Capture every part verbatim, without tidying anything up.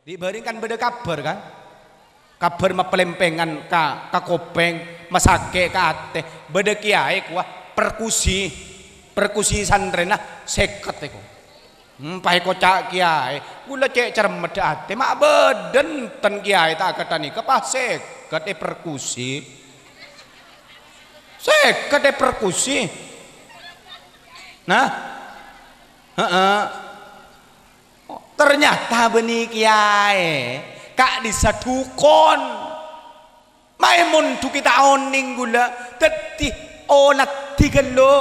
Dhi' bâreng kan bâdâ kabhâr, kan? Kabhâr mapalèmpèngan ka, ka kopèng, masakè' ka atè. Bâdâ kèyaè kowa perkusi, perkusi santrèna sèket èko. Hmm, pas èkoca' kèyaè, ghulâ cè' cermet dâ' atè, ma' bâdâ enten kèyaè ta' akantha nèka, pas sèket èperkusi. Sèket èperkusi. Nah, heeh. Ternyata bânnè kèyaè ka'dhissa' dhukon. Maè mondhuk ghi' ta' onèng ghulâ, dhâddhi olatè ghâllu.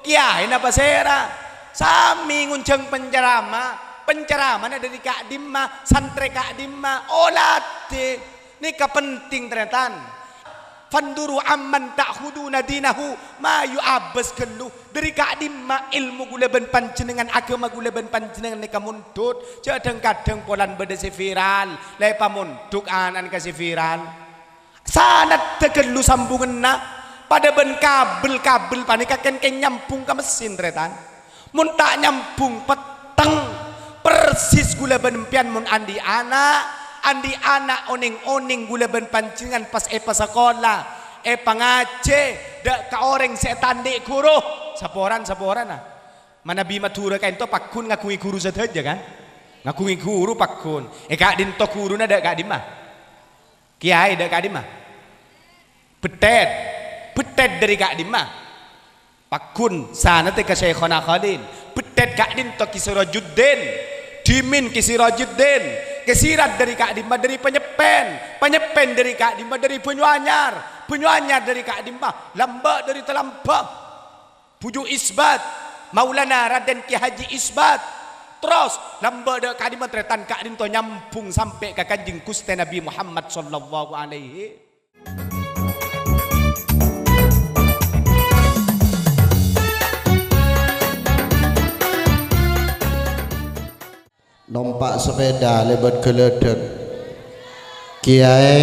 Kèyaèna pasèra? Samè ngonjhâng pencerama, penceramana dâri ka'dimma, santrè ka'dimma, olatè. Nèka penting, tarètan. "Fanzuru amman ta'khuduna dinahu," mayu abâs ghâllu. Dâri ka'dimma èlmo ghulâ bân panjhennengngan, aghâma ghulâ bân panjhennengngan nèka mondhut. Jhâ' dhâng-kadhâng polana bâdâ sè viral, la èpamondhuk ana'na ka sè viral. Sanadhâ ghâllu sambunganna, padâ bân kabel-kabel panèka kèng-kèng nyambung ka mesin, tarètan. Mon ta' nyambung, petteng. Persis ghulâ bân empèyan mon andi' ana', andi' ana' onèng-onèng ghulâ bân panjhennengngan pas èpasakola, èpangajhi dâ' ka orèng sè ètandhi' ghuru. Saporan-saporana. Manabi Madhurâ ka'dinto pagghun ngaghungè ghuru sadhâjâ, kan? Ngaghungè ghuru pagghun. È ka'dinto ghuruna dâ' ka'dimma? Kèyaè dâ' ka'dimma? Bhâthèt. Bhâthèt dâri ka'dimma? Pagghun sanadhâ ka Syaikhona Khalil. Bhâthèt ka'dinto Ki Sirajuddin. Dhimèn Ki Sirajuddin. Kè Sirat dâri ka'dimma? Dâri Panyeppen. Panyeppen dâri ka'dimma? Dâri Banyuanyar. Banyuanyar dâri ka'dimma? Lambâ' dâri Talambâ. Bhuju' Isbat, Maulana Raden Ki Haji Isbat. Terros, lambâ' dâ' ka'dimma, tarètan? Ka'dinto nyambung sampè' ka Kanjeng Ghustè Nabi Muhammad sallallahu alaihi. Nompa' sapèda lèbât ghâlâdhâk. Kèyaè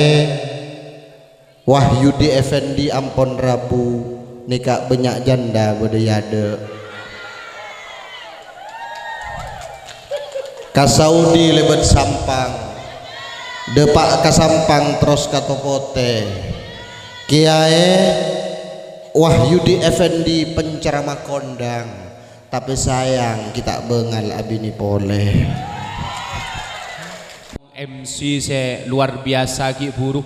Wahyudi Effendi ampon rabu, nèka bânnya' jhândhâ bâdâ è adâ'. Ka Saudi lèbât Sampang, dâpa' ka Sampang terros ka Topotè. Kèyaè Wahyudi Effendi penceramah kondang. Tapè sayang, ghi' ta' bângal abinè polè. M C sè luar biasa ghi' bhuru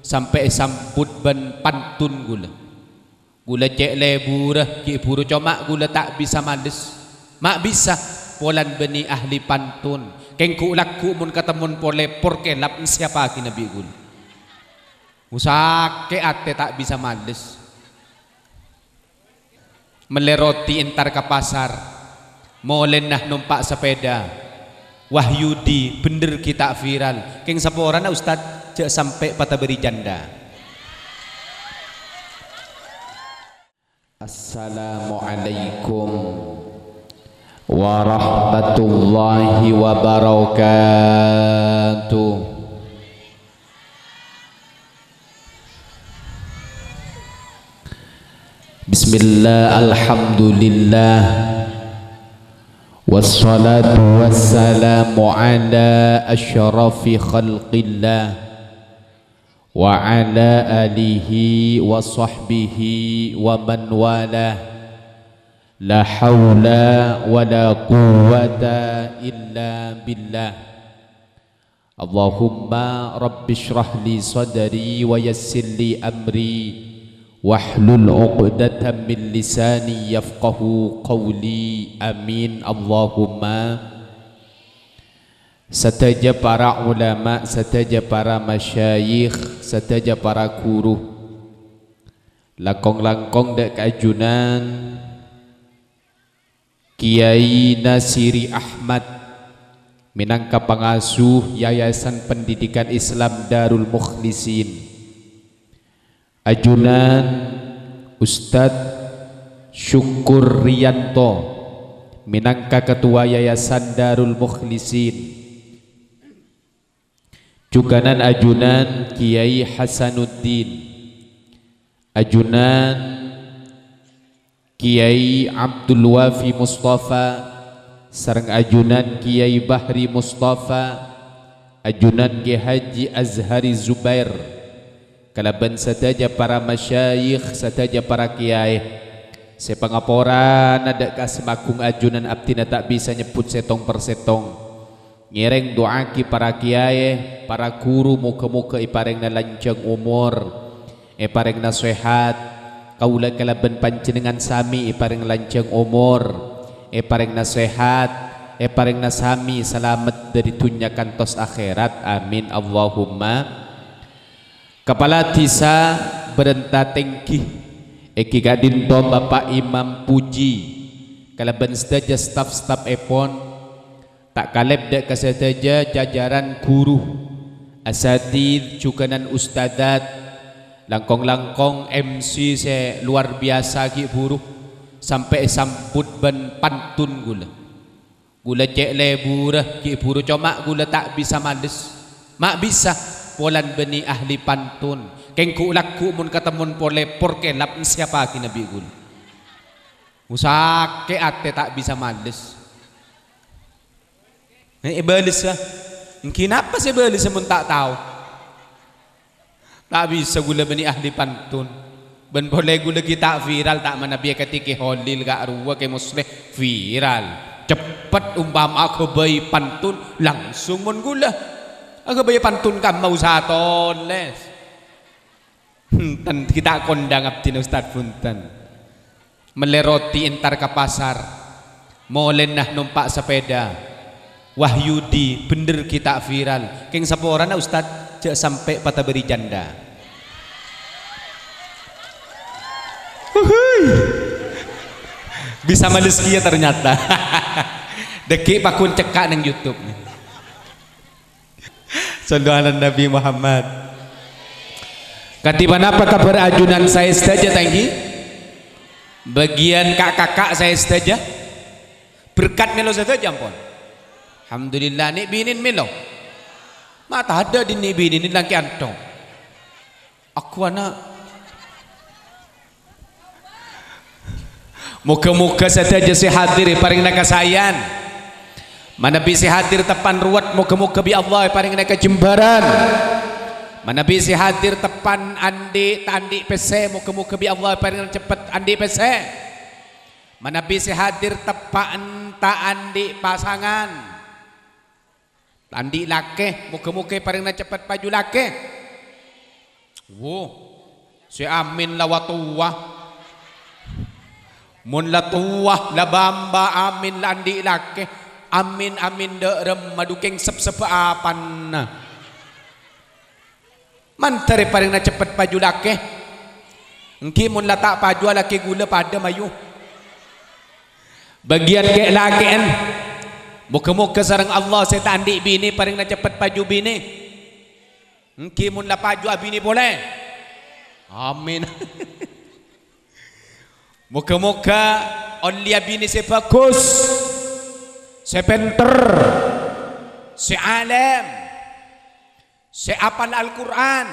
sampè' èsambut bân pantun ghulâ. Ghulâ cè' lebura ghi' bhuru, coma ghulâ ta' bisa malès. Ma' bisa, polana bânnè ahli pantun. Kèng ghu'-lagghu' mon katemmon polè porkèlap, èsèyapaghina bi' ghulâ. Sakè' atè ta' bisa malès. Mellè roti entar ka pasar. Molèna nompa' sapèda. Wahyudi, bhender ghi' ta' viral. Kèng saporana, Ustad, jhâ' sampè' patabâri jhândhâ. Assalamualaikum warahmatullahi wabarakatuh. Bismillah, alhamdulillah. Wassalatu wassalamu ala asyrafi khalqillah, wa ala alihi wa sahbihi wa man walah. La haula wa la quwwata illa billah. Allahumma rabbisyrah li sadri wa yassir li amri, wahlul uqdatam min lisani yafqahu qawli. Amin, Allahumma. Sadhâjâ para ulama, sadhâjâ para masyayikh, sadhâjâ para ghuru. Langkong-langkong dâ' ka ajunan Kiai Nasiri Ahmad mènangka pangasuh Yayasan Pendidikan Islam Darul Mukhlisin. Ajunan Ustad Syukur Riyanto mènangka ketua Yayasan Darul Mukhlisin. Jhughânan ajunan Kiai Hasanuddin. Ajunan Kiai Abdul Wafi Mustafa sareng ajunan Kiai Bahri Mustafa, Ajunan Kè Haji Azhari Zubair, kalabân sadhâjâ para masyayikh, sadhâjâ para kèyaè sè pangaporana dhâ' ka sè maghung ajunan abdhina ta' bisa nyebbhut sèttong per sèttong. Ngèrèng du'aaghi para kèyaè, para ghuru, moghâ-moghâ èparèngana lanjhâng omor, èparèngana sehat. Kaulâ kalabân panjhennengngan samè èparèng lanjhâng omor, èparèngana sehat, èparèngana samè salamet dhâri dhunnya kantos akhèrat. Amin, Allahumma. Kapala Dhisa Bârânta Tèngghi, èngghi ka'dinto Bapa' Imam Puji, kalabân sadhâjâ staf-staffèpon, ta' kalèp dhâ' ka sadhâjâ jajaran ghuru, asatidz, jhughânan ustadzat, langkong-langkong M C sè lowar biyasa ghi' bhuru, sampè' èsambhut bân pantun ghulâ. Ghulâ cè' lebura ghi' bhuru, coma ghulâ ta' bisa males. Ma' bisa, polana bânnè ahli pantun. Kèng ghu'-lagghu' mon katemmon polè por kèlap, èsèyappaghina bi' ghulâ. Sakè' atè ta' bisa males. Eh, èbâlessa. Èngghi napa sè èbâlessa mon ta' tao? Ta' bisa ghulâ bânnè ahli pantun. Bân polè ghulâ ghi' ta' viral, ta' manabi akadhi Kè Holil ka'rowa, Kè Musleh, viral. Ceppet, ompama aghâbây pantun, langsung mon ghulâ. Aghâbây pantun kamma usaha tolès. Bhunten, ghi' ta' kondhâng abdhina Ustad, bhunten. Mellè roti entar ka pasar. Molèna nompa' sapèda. Wahyudi, bhender ghi' ta' viral. Kèng saporana, Ustad, jhâ' sampè' patabâri janda. Uhuy. Bisa males kèya ternyata. Dhâggi' pagghun cekka' neng YouTube. Shallu ala Nabi Muhammad. Kadhi ponapa kabhâr ajunan saè sadhâjâ, ta' èngghi? Bâgiyân ka'-kaka' saè sadhâjâ? Berkat mèlo sadhâjâ, ampon? Alhamdulillah, nè'-binèn mèlo? Ma' tadâ' dhin nè'-binèn, lakè' anto. Aku ana'. Moghâ-moghâ sadhâjâ sè hadir èparèngana kasaèyan. Manabi sè hadir teppa'na ruwet, moghâ-moghâ bi' Allah èparèngana kajembhârân. Manabi sè hadir teppa'na andi' ta' andi' pèssè, moghâ-moghâ bi' Allah èparèngana ceppet andi' pèssè. Manabi sè hadir teppa'na ta' andi' pasangan. Ta' andi' lakè, moghâ-moghâ èparèngana ceppet paju lakè. Wo, sè amin la wa towa. Mon la towa, la bâ'-embâ' amin la andi' lakè. Amin, amin, dâ' remma dhu kèng sep-sebbhâ apana. Mandhâr èparèngana ceppet paju lakè. Èngghi mon la ta' paju alakè ghulâ padâ mayu. Bâgiyân kè'-lakè'en. Moghâ-moghâ sareng Allah sè ta' andi' binè parèngana ceppet paju binè. Èngghi mon la paju abinè polè. Amin. Moghâ-moghâ ollèya binè sè bhâghus, sè pènter, sè alèm, sè apal Al-Qur'an,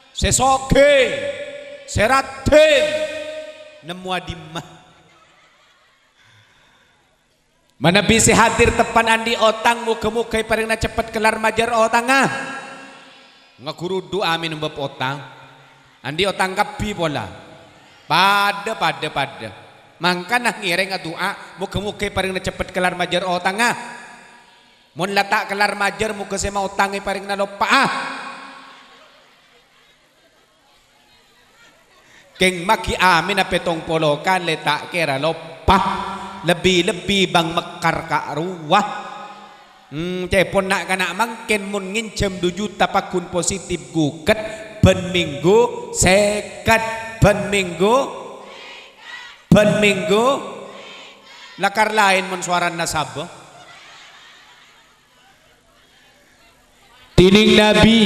sè soghi, sè raddhin, nemmowa dimma. Manabi sè hadir teppa'na andi' otang, moghâ-moghâ èparèngana ceppet kellar majâr otangnga. Ngaghuru dhu amin bab otang. Andi' otang kabbhi pola. Padâ, padâ, padâ. Mangkana ngèrèng adu'a, moghâ-moghâ èparèngana ceppet kellar majâr otangnga. Mon la ta' kellar majâr, moghâ sè maotang èparèngana loppa'a. Kèng maghi amènna pèttong polo kalè ta' kèra loppa, lebbi-lebbi bâng mekkar ka'rowa. Hmm, ca'èpon na'-kana' mangkèn mon ngènjhâm dhu juta pagghun positif ghughât, bân mènggu sèket, bân mènggu, bân mènggu, lakar laèn mon sowarana sabâ. Dhinèng Nabi,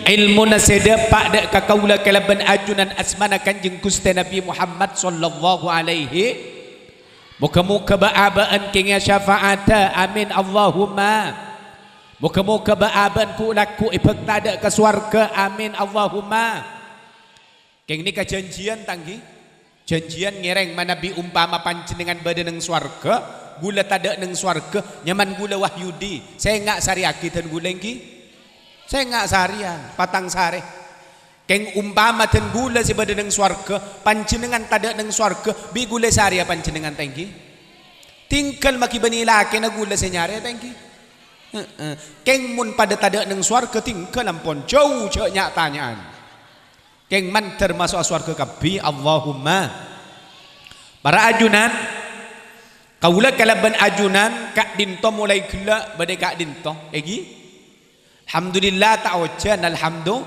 èlmona sè dâpa' dâ' ka kaulâ kalabân ajunan asmana Kanjeng Ghustè Nabi Muhammad sallallahu alaihi. Moghâ-moghâ bâ'-abâ'ân kèngèya syafa'atta. Amin, Allahumma. Moghâ-moghâ bâ'-abâ'ân ghu'-lagghu' èbhâkta dâ' ka sowarghâ. Amin, Allahumma. Kèng nèka janjiyân, ta' ènggi? Janjiyân ngèrèng manabi umpama panjhennengngan bâdâ neng sowarghâ, ghulâ tadâ' neng sowarghâ, nyamana ghulâ Wahyudi, sènga' sarèyaghi dân ghulâ ènggi? Sènga' sarèyan, patang sarè. Kèng umpama dân ghulâ sè bâdâ neng sowarghâ, panjhennengngan tadâ' neng sowarghâ, bi' ghulâ sarèya panjhennengngan ta' ènggi? Tinggal maghi bânnè lakèna ghulâ sè nyarè ta' ènggi? Heeh. Kèng mon padâ tadâ' neng sowarghâ, tinggal ampon jhâu jhâ' nya'-tanya'an. Kèng mandhâr maso'a sowarghâ kabbhi, Allahumma. Para ajunan, kaulâ kalabân ajunan ka'dinto molaè ghellâ' bâdâ è ka'dinto, ènggi? Alhamdulillah ta' ojhân, alhamdu-,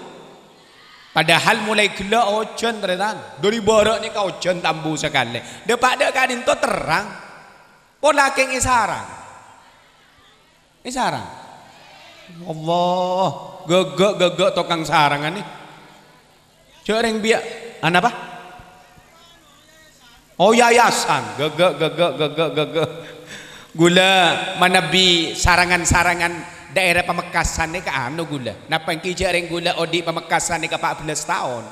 padahal molaè ghellâ' ojhân, tarètan. Dâri bârâ' nèka ojhân tambu sakalè. Dâpa' dâ' ka'dinto terrang. Pola kèng èsarang. Èsarang. Allah, ghâghâ', ghâghâ' tokang sarangan nè. Jhâ' rèng biya', anapa? Oh, yayasan. Ghâghâ', ghâghâ', ghâghâ', ghâghâ'. Ghulâ manabi sarangan-sarangan daerah Pamekasan nèka anu ghulâ. Napa ènggi jhâ' rèng ghulâ odi' Pamekasan nèka pa' bellâs taon.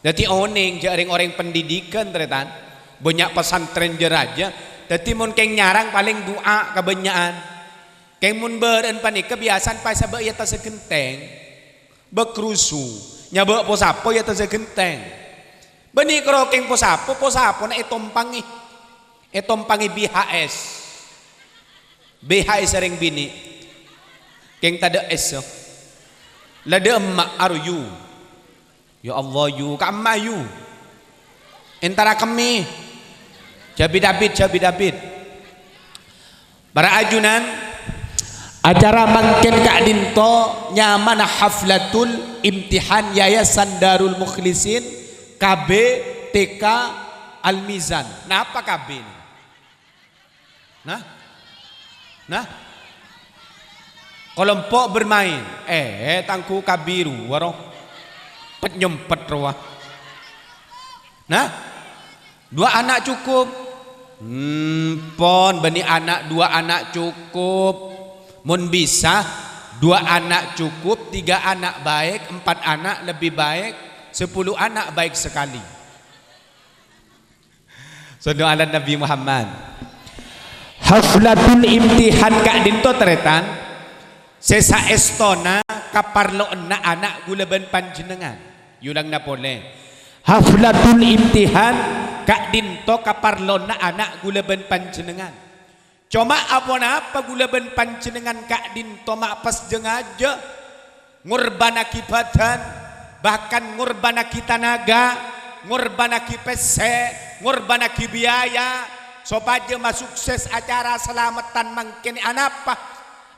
Dhâddhi onèng jhâ' rèng-orèng pendidikan, tarètan. Bânnya' pesantren jâ-rajâ. Dhâddhi mon kèng nyarang palèng du'a kabânnya'an. Kèng mon bârâ'ân panèka biyasana pasabâ' è attassa ghentèng. Bâk rusu, nyabâ' posapo è attassa ghentèng. Bânnè karo kèng posapo, posapona ètompangè. Ètompangè B H S. B H S sareng binè'. Kèng tadâ' essa. La dâ' emma' aroyu. Ya Allah, yu, ka'emma, yu. Entara kemmè. Jâbi David, jâbi David. Para ajunan, acara mangkèn ka'dinto nyamana Haflatul Imtihan Yayasan Darul Mukhlisin, K B, T K, Al-Mizan. Napa K B ini? Nah? Nah? Kelompok bermain. Eh, tangku kabiru, waro. Pet-nyempet rowa. Nah? Dua anak cukup? Hmm, pon, bânnè ana' dua anak cukup. Mon bisa, dua anak cukup, tiga anak baik, empat anak lebih baik, sepuluh anak baik sekali. Sallu ala Nabi Muhammad. Haflatul imtihan ka'dinto, tarètan, sè saèstona kaparlowanna ana' ghulâ bân panjhennengngan. Èolangana polè. Haflatul imtihan ka'dinto kaparlowanna ana' ghulâ bân panjhennengngan. Coma aponapa ghulâ bân panjhennengngan ka'dinto ma' pas jhâ-ngajhâ, ngorbhânnaghi bhâdhân, bahkan ngorbhânnaghi tanaga, ngorbhânnaghi pèssè, ngorbhânnaghi biaya, sopajâ masukses acara salameddhân mangkèn. Anapa?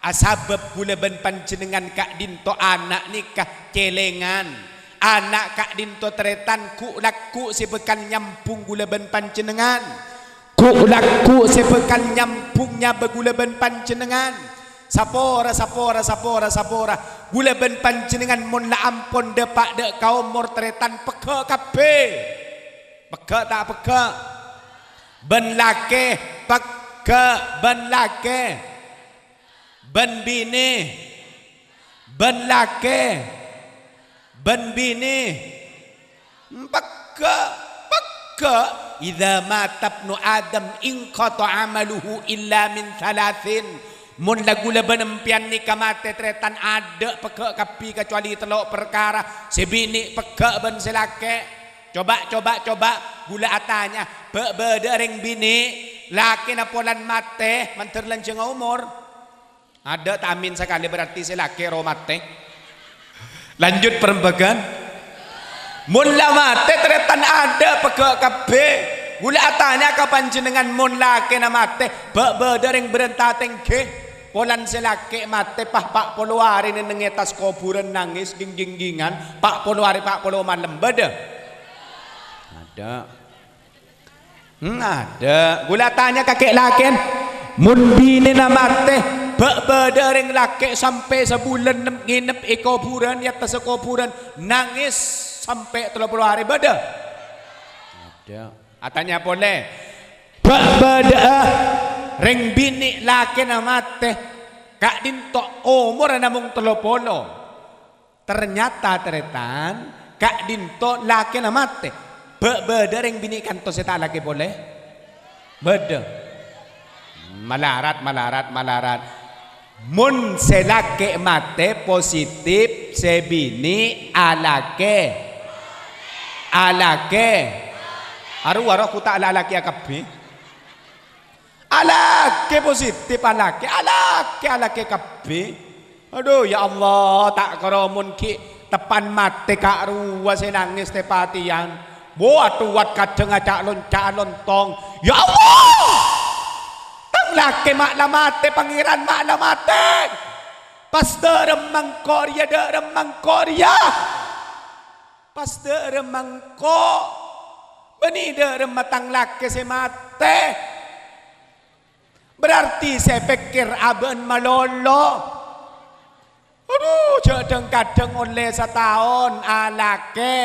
Asabâb ghulâ bân panjhennengngan ka'dinto ana' nèka cèlèngan. Ana' ka'dinto tarètan ghu'-lagghu' sè bhâkal nyambhung ghulâ bân panjhennengngan. Ghu'-lagghu' sè bhâkal nyambhung nyabâ ghulâ bân panjhennengngan. Sapora, sapora, sapora, sapora. Ghulâ bân panjhennengngan mon la ampon dâpa' dâ' ka omor tarètan pegghâ' kabbhi. Pegghâ' ta' pegghâ'? Bân lakè, pegghâ' bân lakè. Bân binè, bân lakè, bân binè. Pegghâ', pegghâ'. "Idza mata ibnu Adam inqata'a amaluhu illa min tsalatsin." Mon la ghulâ bân empèyan nèka matè tarètan, adâ' pegghâ' kabbhi kacuali tello' parkara, sè binè' pegghâ' bân sè lakè'. Coba, coba, coba, ghulâ atanya, bâ', bâdâ'â rèng binè', lakèna polana matè, mandhâr lanjhângnga omor. Adâ' ta' amin sakalè, berarti sè lakè' ro matè. Lanjut parembhâghân. Mon la matè tarètan adâ' pegghâ' kabbhi. Ghulâ atanya ka panjhennengngan, mon lakèna matè, bâ', bâdâ'â rèng bârânta tèngghi. Polana sè lakè' matè, pa', pa' polo arè nèng-ennèng è attas kobhurân nangès ging-ginggingan, pa' polo arè, pa' polo malem. Bâdâ? Adâ'. Hmm, adâ'. Ghulâ atanya ka kè' lakèn. Mon binèna matè, bâ', bâdâ'â rèng lakè' sampè' sabulân nem-, ngènep è kobhurân, è attassa kobhurân, nangès sampè' tello polo arè. Bâdâ? Adâ'. Atanya polè. Bâ', bâdâ'â rèng binè' lakèna matè, ka'dinto omorra namong tello polo. Ternyata, tarètan, ka'dinto lakèna matè. Bâ', bâdâ rèng binè' kantos sè ta' alakè polè? Bâdâ. Malarat, malarat, malarat. Mon sè lakè' matè positif, sè binè' alakè. Alakè. Arowa roh, ghu ta' la alakèya kabbhi. Alakè positif, alakè, alakè, alakè kabbhi. Adhu, ya Allah, ta' karo mon ghi' teppan matè ka' rowa sè nangès tè-patèyan. Bo, atowat kadhâng aca'-lonca' lontong. Ya Allah! Tang lakè ma' la matè, Pangèran ma' la matè. Pas dâremma engko' rèya, dâremma engko' rèya. Pas dâremma engko', bânnè dâremma tang lakè sè matè. Berarti sè pèkkèr abâ'na malolo. Adhu, jhâ' dhâng-kadhâng ollè sataon alakè.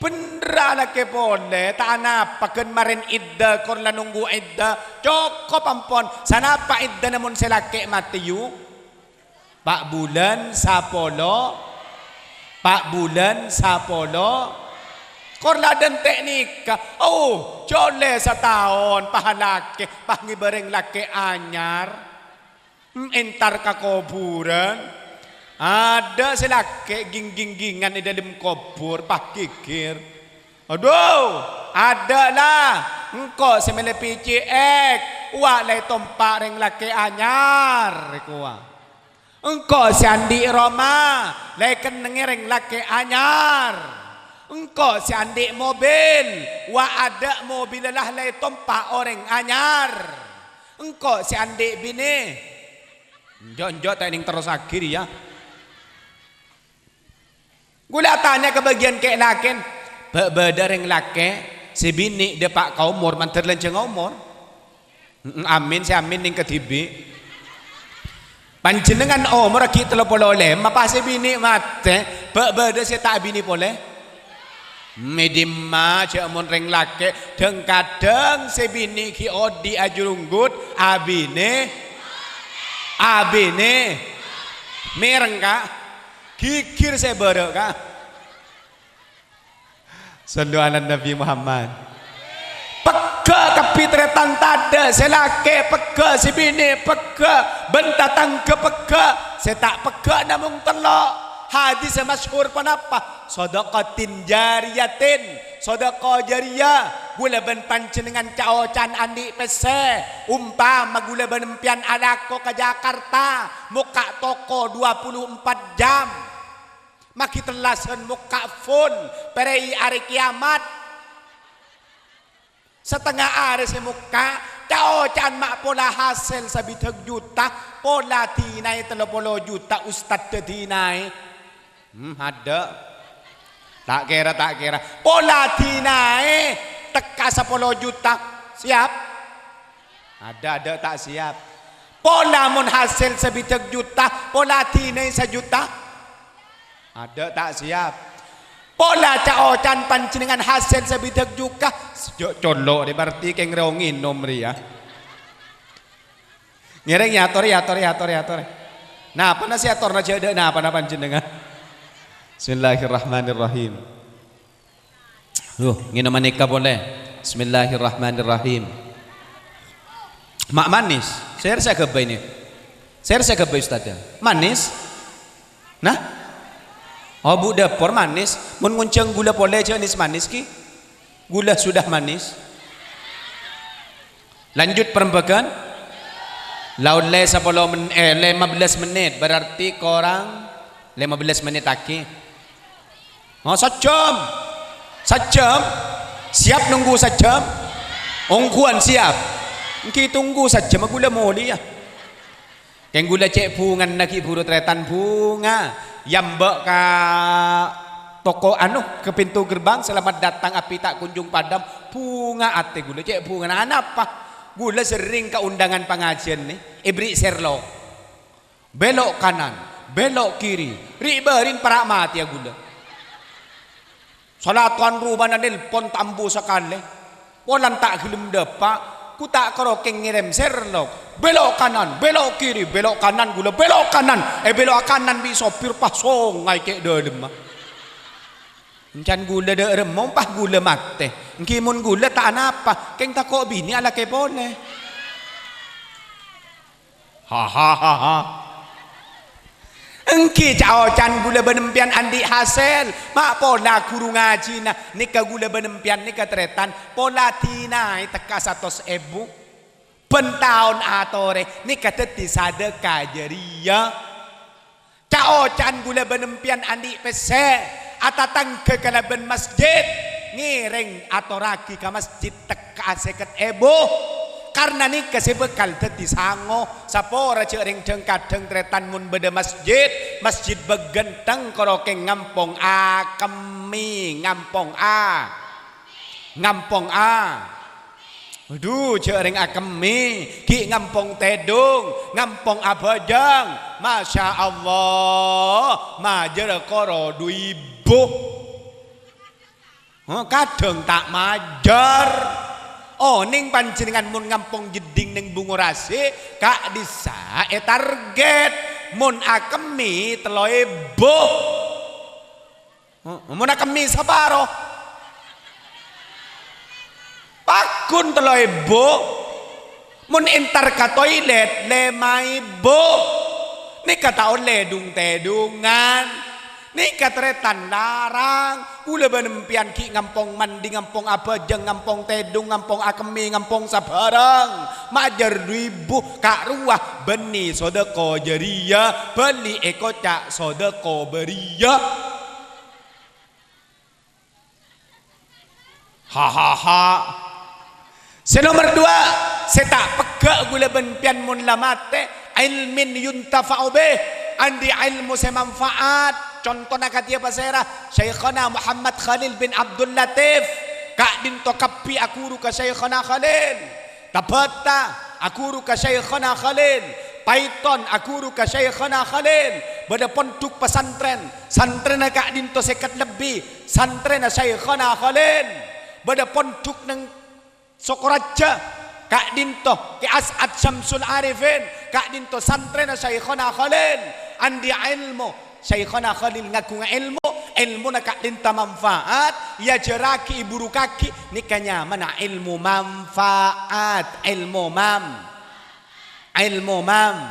Bhendher alakè polè, ta' anapa ghân marèn iddah, kor la nongghu iddah. Cokop ampon, sanapa iddahna mon sè lakè' matè, yu? Pa' bulân sapolo, pa' bulân sapolo. Kor la dântè' nèka, oh, jhâ' ollè sataon, pas alakè, pas ngibâ rèng lakè' anyar. Em, entar ka kobhurân. Adâ' sè lakè' ging-ginggingan è dâlem kobhur, pas ghighir. Adhu, adâ' la, engko' sè mèlè P C X, wa' la ètompa' rèng lakè' anyar, èkowa. Engko' sè andi' roma, la èkennengngè rèng lakè' anyar. Engko' sè andi' mobil, wa' adâ' mobilla la ètompa' orèng anyar. Engko' sè andi' binè. Enjâ'-enjâ' ta' ènèng terrossaghi rèya. Ghulâ atanya ka bâgiyân kè-lakèn, bâ', bâdâ rèng lakè' sè binè' dâpa' ka omor, mandhâr lanjhângnga omor? Mm-mm, amin, sè amin nèng kadhibi'. Panjhennengngan omorra ghi' tello polo lèma, pas sè binè' matè, bâ', bâdâ sè ta' abinè polè? Mè' dimma, jhâ' mon rèng lakè', dhâng-kadhâng sè binè' ghi' odi' ajhurunggut, abinè, abinè, mèreng, Ka'. Ghighir sè bârâ', Ka'. Shallu ala Nabi Muhammad. Pegghâ' kabbhi tarètan tadâ', sè lakè' pegghâ', sè binè' pegghâ', bân tatangghâ pegghâ', sè ta' pegghâ' namong tello'. Hadis sè masyhur ponapa? Shadaqatin jariyatin, sadhâka jariyah. Ghulâ bân panjhennengngan ca'-oca'an andi' pèssè. Ompama ghulâ bân empèyan alako ka Jakarta, mokka' toko dua puluh empat jam. Maghi tellasan mokka' full, pèrèi arè kèyamat. Satengnga arè sè mokka', ca'-oca'an ma' pola hasèl sabidhâk juta, pola dinaè tello polo juta, ustad dinaè. Hmm, adâ'. Ta' kèra, ta' kèra. Pola dinaè tekka sapolo juta. Siap? Adâ', adâ' ta' siap. Pola mon hasèl sabidhâk juta, pola dinaè sajuta. Adâ' ta' siap. Pola ca'-oca'an panjhennengngan hasèl sabidhâk juta. Jhâ' colo' rè, berarti kèng rèya ngènom rèya. Ngèrèng, yâ, ator, yâ, ator, yâ, ator, yâ, ator. Napana sè atorra jhâ' dâ' napana panjhennengngan. Bismillahirrahmanirrahim. Duh, ngènom anèka polè. Bismillahirrahmanirrahim. Ma' manis. Sèr sè aghâbây nè. Sèr sè aghâbây, Ustadz, yâ. Manis? Nah? Oh, Bu' dâpor manis. Mon ngonjhâng ghulâ polè jhâ' nès-manis, ghi. Ghulâ sudah manis. Lanjut perembagan. La ollè sapolo men-, eh, lèma bellâs mennit, berarti korang lèma bellâs mennit lagi. Oh, sajjhâm. Sajjhâm. Siap nunggu sajjhâm? Ongghuwân siap. Èngghi tunggu sajjhâm, ghulâ molèya. Kèng ghulâ cè' bhungana ghi' bhuru tarètan bhunga. Yâ mbâ' ka toko, anu, ka pintu gerbang, "Selamat datang, api tak kunjung padam." Bhunga atè ghulâ, cè' bhungana. Anapa? Ghulâ serrèng ka undangan pangajiân nè, èberri' serlok. Belok kanan, belok kiri. Ri'-bâri'na para' matèya ghulâ. Salatowan romana nelpon ta' ambu sakalè. Polana ta' ghellem dâpa', ghu ta' karo kèng ngèrèm serlok. Belok kanan, belok kiri, belok kanan ghulâ, belok kanan. Èbelok kanan bi' sopir, pas songay cè' dâlemma. Encan ghulâ dâ' remma, pas ghulâ matè. Èngghi mon ghulâ ta' anapa, kèng tako' binè alakè polè. Hahaha. Èngghi ca'-oca'an ghulâ bân empèyan andi' hasèl, ma' pola ghuru ngajhina, nèka ghulâ bân empèyan nèka tarètan, pola dinaè tekka satos èbu. Bân taon atorè nèka dhâddhi sadâka jâriyah. Ca'-oca'an ghulâ bân empèyan andi' pèssè, atatangghâ kalabân masjid, ngèrèng atorraghi ka masjid tekka'a sèket èbu. Karna nèka sè bhâkal dhâddhi sango, sapora jhâ' rèng dhâng-kadhâng tarètan mon bâdâ masjid, masjid bâghântheng karo kèng ngampong akemmè, ngampong a-, ngampong a-, Adhu, jhâ' rèng akemmè, ghi' ngampong tèdung, ngampong abhâjâng. Masya Allah, majâr karo du èbu. Hah, kadhâng ta' majâr. Onèng panjhennengngan mon ngampong jeddhing neng Bungorasè, ka'dhissa' ètarget. Mon akemmè tello èbu. Heeh, mon akemmè saparo, paggun tello èbu. Mon entar ka toilet, lèma èbu. Nèka ta' ollè dung-tèdungan. Nèka tarètan larang. Ghulâ bân empèyan ghi' ngampong mandi, ngampong abhâjâng, ngampong tèdung, ngampong akemmè, ngampong sabhârâng. Majâr du èbu, ka' rowa bânnè sadâka jâriyah, bâli èkoca' sadâka bâriyah. Hahaha. Sè nomer dua, sè ta' pegghâ' ghulâ bân empèyan mon la matè, ilmin yuntafa'u bih, andi' èlmo sè manfaat. Contona kadhiyâ pasèra? Syaikhona Muhammad Khalil bin Abdul Latif. Ka'dinto kabbhi aghuru ka Syaikhona Khalil. Tabatta aghuru ka Syaikhona Khalil. Paiton aghuru ka Syaikhona Khalil. Bâdâ pondhuk pasantrèn. Santrèna ka'dinto sèket lebbi, santrèna Syaikhona Khalil. Bâdâ pondhuk neng Sokoraja, ka'dinto Kè As'ad Syamsul Arifin, ka'dinto santrèna Syaikhona Khalil, andi' èlmo. Syaikhona Khalil ngaghunga èlmo, èlmona ka'dinto manfaat, èajhârraghi, èburukaghi, nèka nyamana èlmo manfaat, èlmo mam-, Èlmo mam-,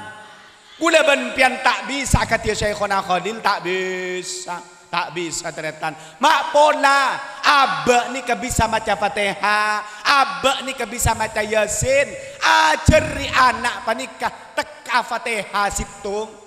Ghulâ bân empèyan ta' bisa akadhi Syaikhona Khalil, ta' bisa. Ta' bisa, tarètan. Ma' pola, abâ' nèka bisa maca Fatèha, abâ' nèka bisa maca Yasin. Ajhâri ana' panèka tekka Fatèha sèttong.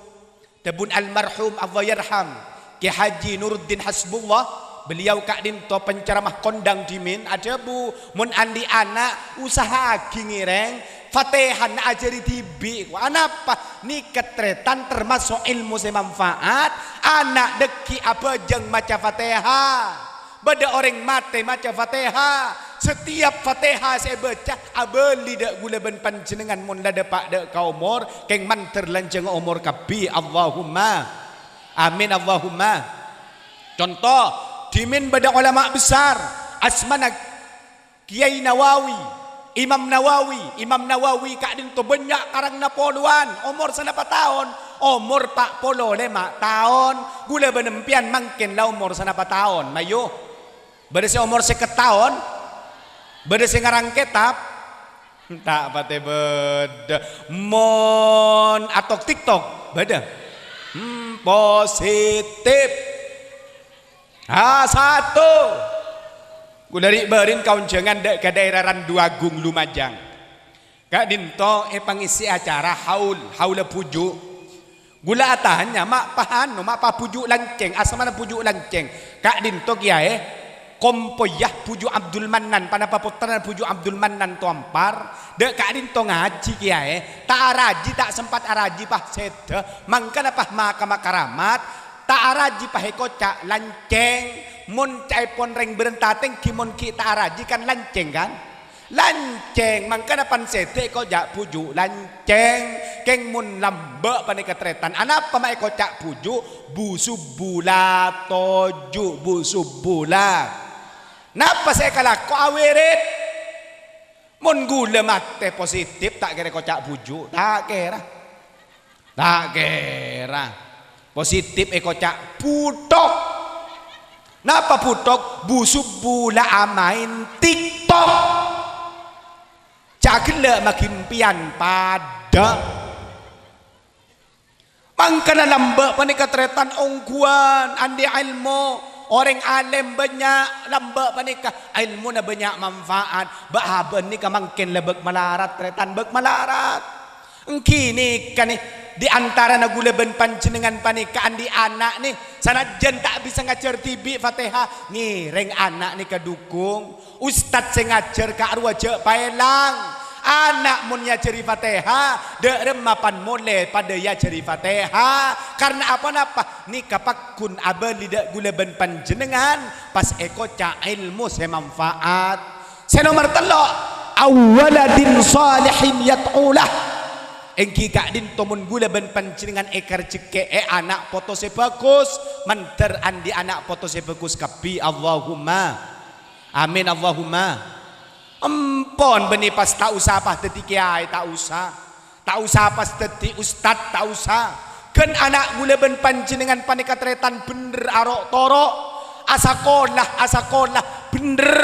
Dhâbuna almarhum, Allah yarham, Kè Haji Nuruddin Hasbullah, beliau ka'dinto penceramah kondang dhimèn, adhâbu, "Mon andi' ana', usaha'aghi ngèrèng Fatèhana ajhâri dhibi'." Anapa? Nèka tarètan tamaso' èlmo sè manfaat, ana' dhâggi' abhâjâng maca Fatèha. Bâdâ orèng matè maca Fatèha. Setiap Fatèha sè èbâca, abâli dâ' ghulâ bân panjhennengngan mon la dâpa' dâ' ka omor, kèng mandhâr lanjhângnga omor kabbhi. Allahumma amin, Allahumma. Conto, dhimèn bâdâ olama besar, asmana Kèyaè Nawawi, Imam Nawawi, Imam Nawawi ka'dinto bânnya' karangnga polowan, omor sanapa taon? Omor pa' polo lèma' taon. Ghulâ bân empèyan mangkèn la omor sanapa taon, mayu? Bâdâ sè omor sèket taon? Bâdâ sè ngarang kètab? Ta' patè bâdâ. Mon atok TikTok, bâdâ. Hmm, positif. Ah, sato. Ghulâ ri'-bâri'en kaonjhângan dâ', ka dhaèra Randuagung Lumajang. Ka'dinto èpangèsè acara haul, haul bhuju'. Ghulâ atanya, ma' pa anu, ma' pa bhuju' lancèng, asmana bhuju' lancèng. Ka'dinto kèyaè, kompoyya bhuju' Abdul Mannan, panapa pottrana bhuju' Abdul Mannan Toampar, dâ' ka'dinto ngajhi kèyaè, ta' arajhi, ta' sempat arajhi, pa sèdhâ, mangkana pa makamma karamat, ta' arajhi pa èkoca' lancèng, mon ca'èpon rèng bârântata èngghi mon ghi' ta' arajhi kan lancèng, kan? Lancèng, mangkana pan sèdhâ èkoca' bhuju' lancèng, kèng mon lambâ' panèka tarètan. Anapa ma' èkoca' bhuju'? Bu subbula toju', bu subbula. Napa sè èkalako awèrèt? Mon ghulâ matè positif, ta' kèra èkoca' bhuju', ta' kèra. Ta' kèra. Positif èkoca' bhuthok. Napa bhuthok bu-subu la amaèn TikTok? Ca' ghellâ' maghi empèyan padâ. Mangkana lambâ' panèka tarètan ongghuwân, andi' èlmo, orèng alèm bânnya', lambâ' panèka èlmona bânnya' manfaat, bâ-abâ' nèka mangkèn la bâk malarat, tarètan bâk malarat. Èngghi nèka nè, di antarana ghulâ bân panjhennengngan panèka andi' ana' nè, sanajjân ta' bisa ngajhâr dhibi' Fatèha, ngèrèng ana' nèka dhukung. Ustad sè ngajhâr ka'rowa jhâ' paèlang. Ana' mon èajhâri Fatèha, dâ' remma pan molè padâ èajhâri Fatèha. Karna apa-napa, nèka pagghun abâli dâ' ghulâ bân panjhennengngan, pas èkoca' èlmo sè manfaat. Sè nomer tello', "Aw waladin shalihin yad'u lah." Èngghi ka'dinto mon ghulâ bân panjhennengngan èkarjhekkè'è ana' poto sè bhâghus, mandhâr andi' ana' poto sè bhâghus kabbhi. Allahumma. Amin, Allahumma. Empon bânnè pas ta' osa pas dhâddhi kèyaè, ta' osa. Ta' osa pas dhâddhi ustad, ta' osa. Ghân ana' ghulâ bân panjhennengngan panèka tarètan bhendher aro'-toro'. Asakola, asakola, bhendher.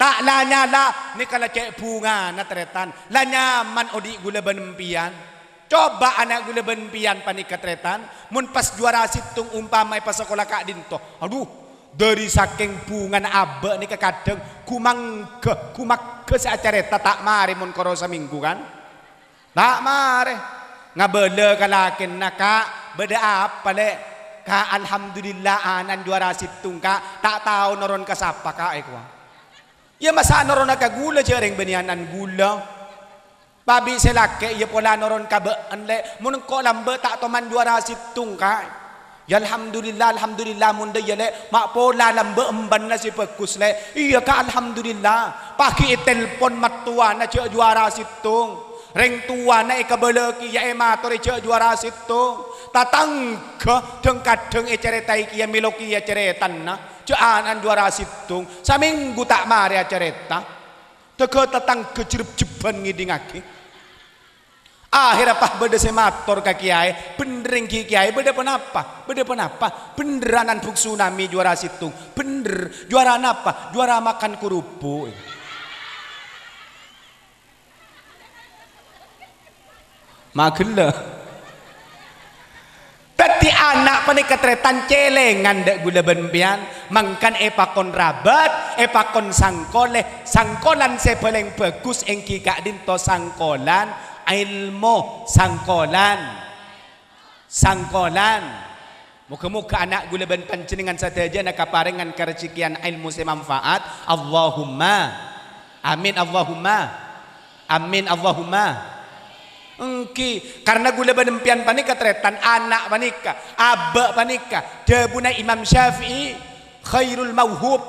Ta' la-nyala, nèka la cè' bhungana tarètan. La nyaman odi' ghulâ bân empèyan. Coba ana' ghulâ bân empèyan panèka tarètan, mon pas juwara sèttong ompama èpasakola ka'dinto. Adhu, dhâri sakèng bhungana abâ' nèka kadhâng gumangghâ, gumagghâ sè acarèta ta' marè mon koro samènggu, kan? Ta' marè. Ngabâlâ ka lakèna, "Ka', bâdâ apa, Lè'?" "Ka', alhamdulillah, ana'na juwara sèttong, Ka'. Ta' tao noron ka sapa, Ka', èkowa." "Iyâ, masa' noronna ka ghulâ, jhâ' rèng bânnè ana'na ghulâ?" "Pabi' sè lakè', iyâ pola noron ka bâ'na, Lè'. Mon engko' lambâ' ta' toman juwara sèttong, Ka'." "Iyâ, alhamdulillah, alhamdulillah, mon dâ' iyâ, Lè', ma' pola lambâ' embânna sè bhâghus, Lè'." "Iyâ, Ka', alhamdulillah." Paghi' ètelpon mattowana jhâ' juwara sèttong. Rèng towana èkabâlâ kèya èmatorè jhâ' juwara sèttong. Tatangghâ dhâng-kadhâng ècarètaè kèya mèlo kèya carètana jhâ' ana'na juwara sèttong. Samènggu ta' marè acarèta. Dâgghâ tatangghâ jrep-jebban ngèdingngaghi. Akhèrra pas bâdâ sè mator ka kèyaè, "Bhendher èngghi kèyaè, bâdâ ponapa? Bâdâ ponapa?" "Bhendher ana'na Bu' Sunami juwara sèttong." "Bhendher, juwara napa?" "Juwara makan kerupuk." Ma' ghellâ'. Dhâddhi ana' panèka tarètan cèlèngan dâ' ghulâ bân empèyan, mangkana èpakon rabât, èpakon sangkolè, sangkolan sè palèng bhâghus èngghi ka'dinto sangkolan èlmo, sangkolan, sangkolan. Moghâ-moghâ ana' ghulâ bân panjhennengngan sadhâjâna kaparèngan karajhekkèyan èlmo sè manfaat. Allahumma. Amin, Allahumma. Amin, Allahumma. Èngghi, karna ghulâ bân empèyan panèka tarètan, ana' panèka, abâ' panèka. Dhâbuna Imam Syafi'i, "Khairul mauhub,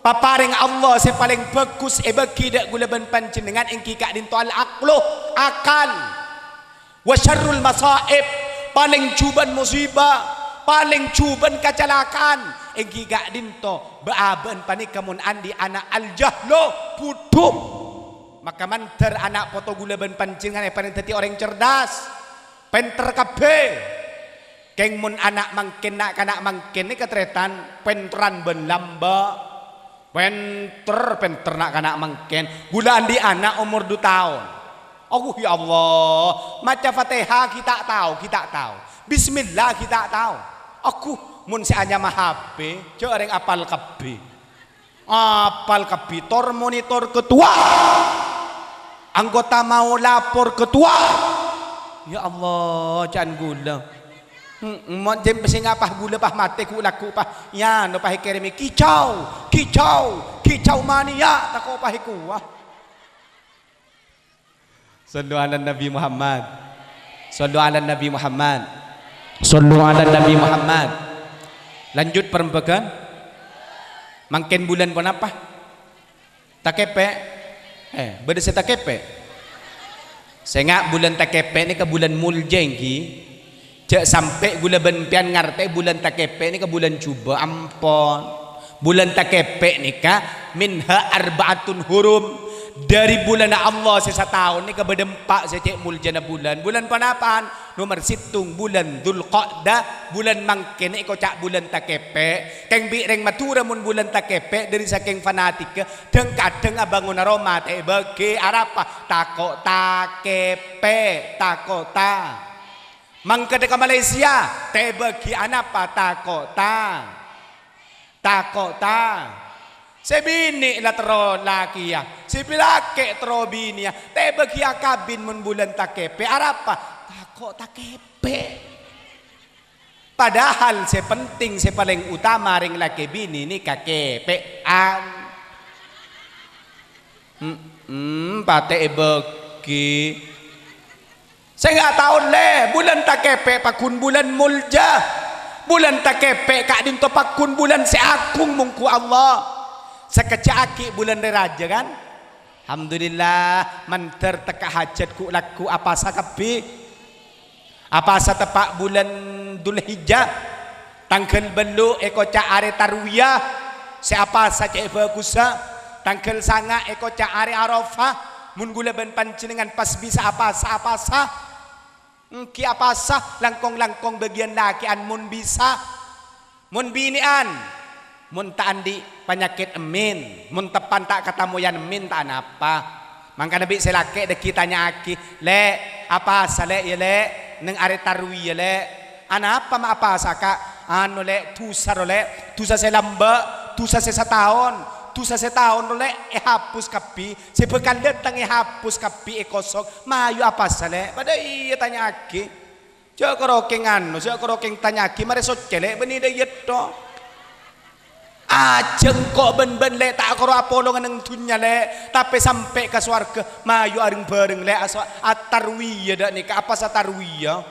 paparèng Allah sè palèng bhâghus èbâghi dâ' ghulâ bân panjhennengngan èngghi ka'dinto al-aqlu, akal. Wa syarrul masaib, palèng jhubân musibah, palèng jhubân kacalaka'an, èngghi ka'dinto bâ'-abâ'na panèka mon andi' ana' al-jahlu, budhu." Maka mandhâr ana' poto ghulâ bân panjhennengngan èparèng dhâddhi orèng cerdas, pènter kabbhi. Kèng mon ana' mangkèn, na'-kana' mangkèn nèka tarètan, pènterran bân lambâ'. Pènter, pènter na'-kana' mangkèn. Ghulâ andi' ana' omor du taon. Aduh, ya Allah, maca Fatihah ghi' ta' tao, ghi' ta' tao. Bismillah ghi' ta' tao. Aduh, mon sè anyama H P, jhâ' rèng apal kabbhi. Apal kabbhi, tor monitor ketua. Anggota mau lapor ketua. Ya Allah, can ghulâ. Hmm, mon jhâ' sè ngapa ghulâ pas matè ghu'-lagghu' pas. Ya, no pas èkèrèmè kicau, kicau, kicau mania, tako' pas èkowa. Shallu ala Nabi Muhammad. Shallu ala Nabi Muhammad. Shallu ala Nabi Muhammad. Lanjut parembhâghân. Mangkèn bulân ponapa? Takèpè'? Eh, bâdâ sè takèpè'? Sènga' bulân takèpè' nèka bulân moljâ, èngghi. Jhâ' sampè' ghulâ bân empèyan ngartè bulân takèpè' nèka bulân jhubâ', ampon. Bulân takèpè' nèka minha arba'atun hurum. Dhâri bulânna Allah sè sataon nèka bâdâ empa' sè cè' moljâna bulân. Bulân ponapa'an? Nomer sèttong bulân Dzulqa'dah, bulân mangkèn èkoca' bulân takèpè'. Kèng bi' rèng Madhurâ mon bulân takèpè' dhâri sakèng fanatikka, dhâng-kadhâng abângona roma ta' èbâghi. Arapa? Tako' takèpè', tako' ta-, mangkadhâ ka Malaysia, ta' èbâghi. Anapa? Tako' ta-, tako' ta-, sè binè' la terro lakèya, sè bi-, lakè' terro binèya, ta' èbâghi akabin mon bulân takèpè'. Arapa? Tako' takèpè'. Padahal sè penting, sè palèng utama rèng lakè binè nèka kèpè'an. Mm-mm, patè èbâghi. Sè nga' taon, lè, bulân takèpè' pagghun bulân molja. Bulân takèpè' ka'dinto pagghun bulân sè aghung mongghu Allah. Sakejjhâ' aghi' bulân rè rajâ, kan? Alhamdulillah, mandhâr tekka hajhât ghu'-lagghu' apasa kabbhi. Apasa teppa' bulân Dzulhijjah, tangghâl bâllu' èkoca' arè Tarwiyah, sè apasa cè' bhâghussa, tangghâl sanga' èkoca' arè Arafah. Mon ghulâ bân panjhennengngan pas bisa apasa-apasa, èngghi apasa, langkong-langkong bâgiyân lakè'an mon bisa. Mon binè'an, mon ta' andi' panyakèt èmmin, mon teppan ta' katamoyan èmmin, ta' anapa. Mangkana bi' sè lakè' dhâggi' tanya'aghi, "Lè', apasa, Lè', ya, Lè', neng arè Tarwiyah, Lè'?" "Anapa ma' apasa, Ka'?" "Anu, Lè', dhusa, ro, Lè', dhusa sè lambâ', dhusa sè sataon, dhusa sè taon, ro, Lè', èhapus kabbhi, sè bhâkal dâteng èhapus kabbhi, èkosok. Mayu apasa, Lè'?" "Padâ iyâ, tanya'aghi." Jhâ' karo kèng anu, jhâ' karo kèng tanya'aghi, marè soccè, Lè', bânnè dâ' iyâ, tho. Ajâ' engko' bân bâ'na, Lè', ta' karo apolonga neng dhunnya, Lè', tapè sampè' ka sowarghâ, mayu areng-bhâreng, Lè', aso-, atarwiyah dâ' nèka, apasa tarwiyah.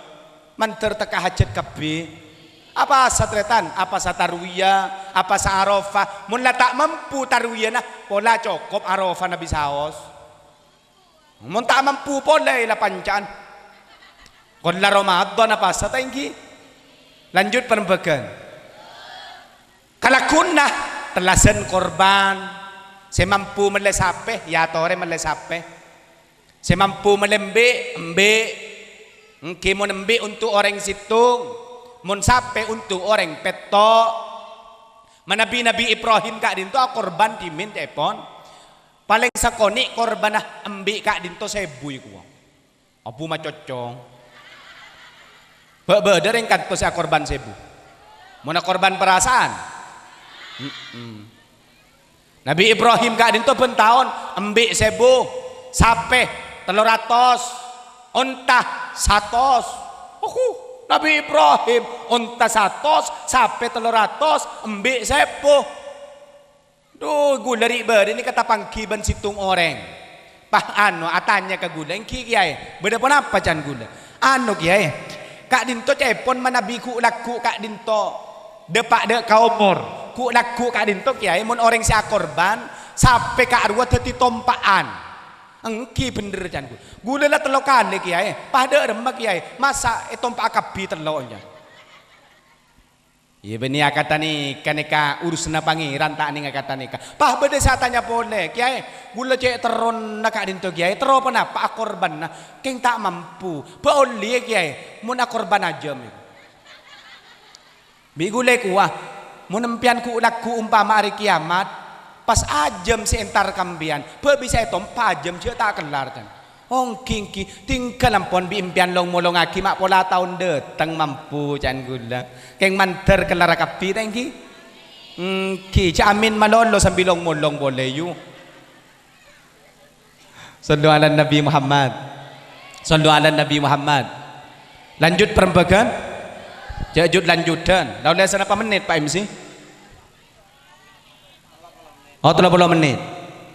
Mandhâr tekka hajhât kabbhi. Apasa, tarètan? Apasa tarwiyah, apasa Arafah. Mon la ta' mampu tarwiyahna, pola cokop Arafahna bi' saos. Mon ta' mampu polè la panca'an. Kon la Ramadan apasa ta' èngghi? Lanjut parembhâghân. Kalagghuna tellasan korban. Sè mampu mellè sapè, ya atorè mellè sapè. Sè mampu mellè embi', embi'. Èngghi mon embi' onto' orèng sèttong, mon sapè onto' orèng pètto'. Manabi Nabi Ibrahim ka'dinto akorban dhimèn, ca'èpon. Palèng sakonè' korbanna embi' ka'dinto sèbu, èkowa. Abu macocong. Bâ'-bâdâ rèng kanto sè akorban sèbu. Mon akorban parasaan. Mm-mm. Nabi Ibrahim ka'dinto bân taon, embi' sèbu, sapè tello ratos, onta satos. Oho, Nabi Ibrahim, onta satos, sapè tello ratos, embi' sèbu. Dhu, ghulâ ri'-bâri'na èkatapangghi bân sèttong orèng. Pas, anu, atanya ka ghulâ, "Èngghi, Kèyaè, bâdâ ponapa can ghulâ?" "Anu, Kèyaè, ka'dinto ca'èpon manabi ghu'-lagghu' ka'dinto dâpa' dâ' ka omor. Ghu'-lagghu' ka'dinto, Kèyaè, mon orèng sè akorban, sapè ka'rowa dhâddhi tompa'an." "Èngghi bhendher," can ghulâ. "Ghulâ la tello kalè, Kèyaè." "Pas dâ' remma, Kèyaè? Masa' ètompa'a kabbhi tello, nya?" "Iyâ, bânnè akadhi nèka, nèka urusanna Pangèran, ta' nèng akadhi nèka." Pas bâdâ sè atanya polè, "Kèyaè, ghulâ cè' terrona ka'dinto, Kèyaè, terro ponapa akorbanna? Kèng ta' mampu. Bâ' ollè, Kèyaè, mon akorban ajâm." Bi' ghulâ èkowa, "Mon empèyan ghu'-lagghu' ompama arè kèyamat, pas ajâm sè entar ka empèyan, bâ' bisa ètompa ajâm jâ' ta' kellar, can." "Ongghi, èngghi, tinggal ampon bi' empèyan long-molongaghi ma' pola taon dâteng mampu," can ghulâ. "Kèng mandhâr kellarra kabbhi, ta' èngghi?" "Èngghi, jhâ' amin malolo sambi long-molong polè, yu." Shallu ala Nabi Muhammad. Shallu ala Nabi Muhammad. Lanjut parembhâghân? Jhâ' jut-lanjudhân. La ollè sanapa mennit, Pak M C? Oh, tello polo mennit.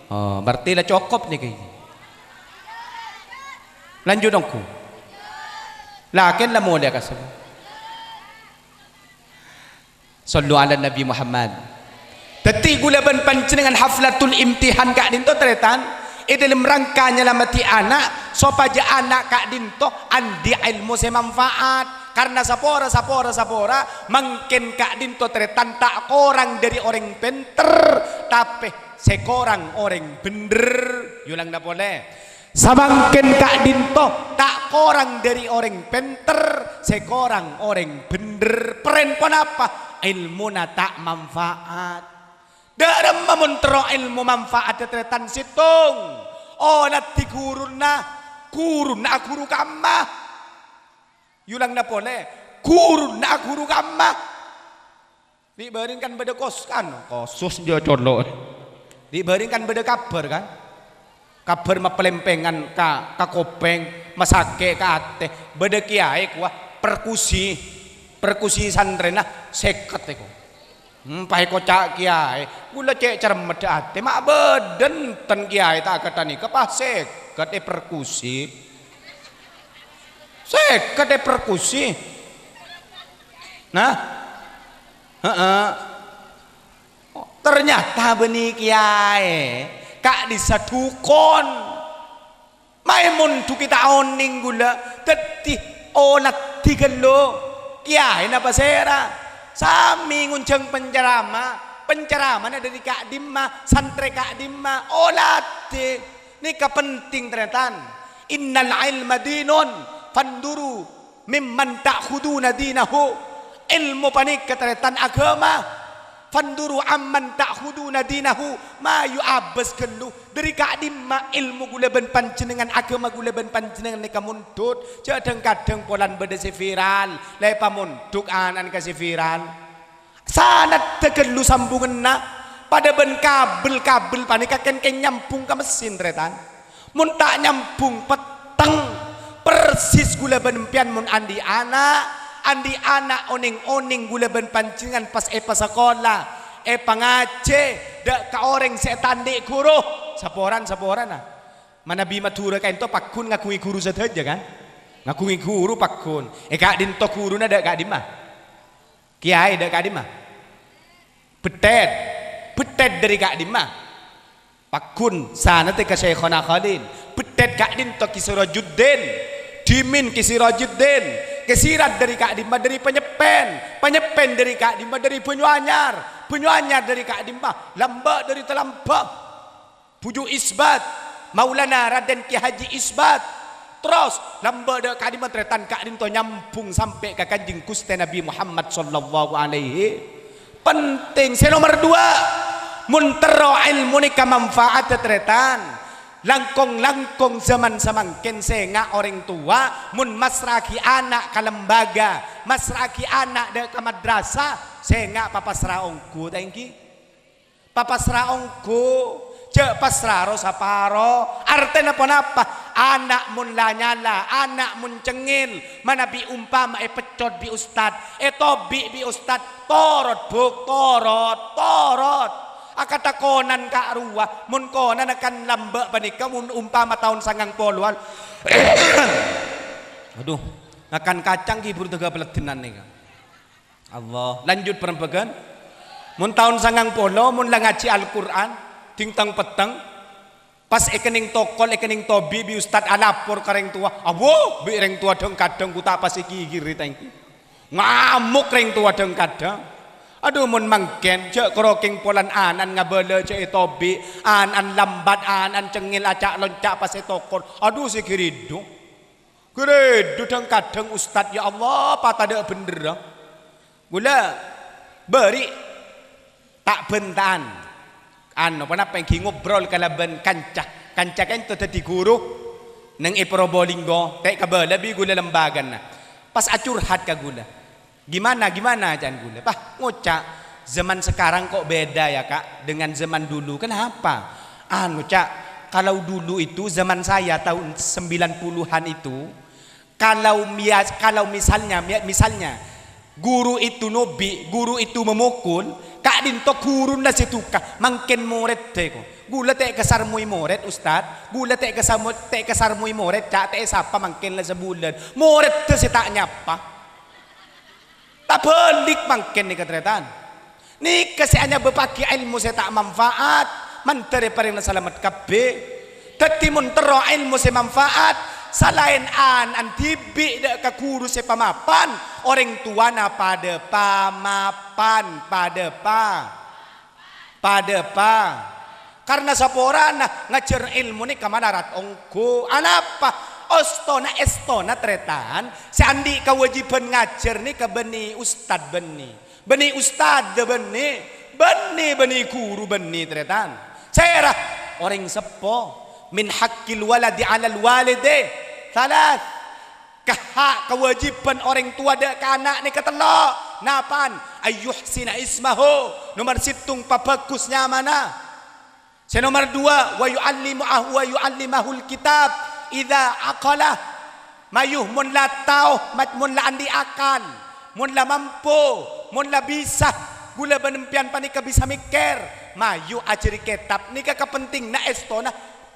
Oh, berarti la cokop nèka. Lanjut ongghu. La, kèng la molè ka sèbu. Shallu ala Nabi Muhammad. Dhâddhi, ghulâ bân panjhennengngan haflatul imtihan ka'dinto, tarètan, è dâlem rangka nyalameddhi ana', sopajâ ana' ka'dinto andi' èlmo sè manfaat. Karna sapora, sapora, sapora, mangkèn ka'dinto tarètan ta' korang dhâri orèng pènter, tapè sè korang orèng bhendher, yolangna polè. Samangkèn ka'dinto ta' korang dhâri orèng pènter, sè korang orèng bhendher. Pèrèn ponapa? Èlmona ta' manfaat. Dhâremma mon terro èlmo manfaat, tarètan sèttong. Oladhi ghuruna, ghuruna aghuru kamma. Yolangna polè, ghuruna aghuru kamma. Dhi' bârâng kan bâdâ kos-, kan, kosus jâ colo'. Dhi' bârâng kan bâdâ kabhâr, kan? Kabhâr mapalèmpèngan ka, ka kopèng, masakè' ka atè. Bâdâ kèyaè kowa perkusi, perkusi santrèna sèket èko. Hmm, pas èkoca' kèyaè, ghulâ cè' cermet atè, ma' bâdâ enten kèyaè ta' ghâta nèka pas sèket èperkusi. Sèket èperkusi. Nah, heeh. Ternyata bânnè kèyaè ka'dissa' dhukon. Maè mondhughè ta' onèng ghulâ, dhâddhi oladhi ghâllu. Kèyaèna pasèra? Samè ngonjhâng pencerama, penceramana dhâri ka'dimma, santrè ka'dimma, oladhi. Nèka penting, tarètan. "Innal ilma dinun, fanduru mimman ta'khuduna dinahu." Èlmo panèka, tarètan, aghâma. "Fanduru amman ta'khuduna dinahu." Mayu abâs ghâllu, dhâri ka'dimma èlmo ghulâ bân panjhennengngan, aghâma ghulâ bân panjhennengngan nèka mondhut. Jhâ' dhâng-kadhâng polana bâdâ sè viral, la èpamondhut ana'na ka sè viral. Sanadhâ ghâllu sambunganna, padâ bân kabel-kabel panèka kèng-kèng nyambung ka mesin, tarètan. Mon ta' nyambung, petteng. Persis ghulâ bân empèyan mon andi' ana', andi' ana' onèng-onèng ghulâ bân panjhennengngan pas èpasakola, èpangajhi, dâ' ka orèng sè ta' andi' ghuru. Saporan-saporana. Manabi Madhurâ ka'dinto pagghun ngaghungè ghuru sadhâjâ, kan? Ngaghungè ghuru pagghun. È ka'dinto ghuruna dâ' ka'dimma? Kèyaè dâ' ka'dimma? Bhâthèt. Bhâthèt dhâri ka'dimma? Pagghun sanadhâ ka Syaikhona Khalil. Bhâthèt ka'dinto Kè Sirajuddin. Dhimèn Kè Sirajuddin. Kè Sirat dhâri ka'dimma? Dhâri Panyeppen. Panyeppen dhâri ka'dimma? Dhâri Banyuanyar. Banyuanyar dhâri ka'dimma? Lambâ' dhâri Talambâ. Bhuju' Isbat, Maulana Raden Kè Haji Isbat. Terros, lambâ' dâ' ka'dimma, tarètan, ka'dinto nyambung sampè' ka Kanjeng Ghustè Nabbhi Muhammad sallallahu alaihi. Penting. Sè nomer duwâ', mon terro èlmo nèka manfaat, tarètan. Langkong-langkong zaman samangkèn sènga' orèng towa, mon massra'aghi ana' ka lembaga, massra'aghi ana' dâ' ka madrasah, sènga' papassra ongghu, ta' ènggi? Papassra ongghu, jhâ' passra ro-saparo. Artèna ponapa? Ana' mon la nyala, ana' mon cengngel, manabi ompama èpeccot bi' ustad, ètobi' bi' ustad, torot, Bu', torot, torot. Akata konan ka'rowa, mon konanna kan lambâ' panèka, mon ompama taon sangang polowan. Adhu, ngakan kacang ghi' buru tèghâ paleddhânan nèka. Allah. Lanjut, parembhâghân. Mon taon sangang polo, mon la ngajhi Al-Qur'an, dhing tang-petteng, pas èkennèng tokol, èkennèng tobi' bi' ustad alapor ka rèng towa. Awo, bi' rèng towa dhâng-kadhâng ghu ta' pas èghighiri ta' ènggi. Ngamok rèng towa dhâng-kadhâng. Adhu, mon mangkèn, jhâ' karo kèng polana ana'na ngabâlâ jhâ' ètobi', ana'na lambat, ana'na cengngel aca'-lonca' pas ètokol. Adhu, sè ghiridhu. Ghiridhu dhâng-kadhâng ustad, ya Allah, patadâ' bhendherrâ. Ghulâ bâri' ta' bhânta'an. Anu, ponapa ènggi ngobrol kalabân kanca. Kanca ka'dinto dhâddhi ghuru neng è Probolinggo, ta' kabâlâ bi' ghulâ lembagana. Pas acurhat ka ghulâ. "Gimana, gimana?" ca'na ghulâ. Pas ngoca', "Zaman sekarang kok beda ya, Kak, dengan zaman dulu. Kenapa?" Anu, Cak, kalau dulu itu zaman saya tahun sembilan puluhan itu, kalau mia-, kalau misalnya, mia-, misalnya, guru itu nobi', guru itu memukul, ka'dinto ghuruna sè duka, mangkèn morèddhâ ko. Ghulâ ta' èkasarmoy morèd, Ustad. Ghulâ ta' èkasamo-, ta' èkasarmoy morèd, Cak, ta' èsapa mangkèn la sabulân. Morèddhâ sè ta' nyapa. Tabhâlik mangkèn nèka, tarètan. Nèka sè anyabâbbhâghi èlmo sè ta' manfaat, mandhâr èparèngana salamet kabbhi. Dhâddhi, mon terro èlmo sè manfaat, salaèn ana'na dhibi' dâ' ka ghuru sè pamapan, orèng towana padâ pamapan, padâ pa-, padâ pa-, Karna saporana ngajhâr èlmo nèka malarat ongghu. Anapa? Ostona, èstona, tarètan, sè andi' kawâjibhân ngajhâr nèka bânnè ustad bânnè. Bânnè ustad bânnè. Bânnè, bânnè ghuru bânnè, tarètan. Sèra? Orèng seppo. Min haqqil waladi 'alal walidi tsalas. Ka-, ha', kawâjibhân orèng towa dâ' ka ana' nèka tello'. Napa'an? Ayyuhsina ismahu. Nomer sèttong, pabhâghus nyamana. Sè nomer duwâ', wa yu'allimu-, ah, wa yu'allimahul kitab idza aqala. Mayu mon la tao, mat-, mon la andi' akal, mon la mampu, mon la bisa, ghulâ bân empèyan panèka bisa mèkkèr, mayu ajhâri kètab. Nèka kapentènganna èstona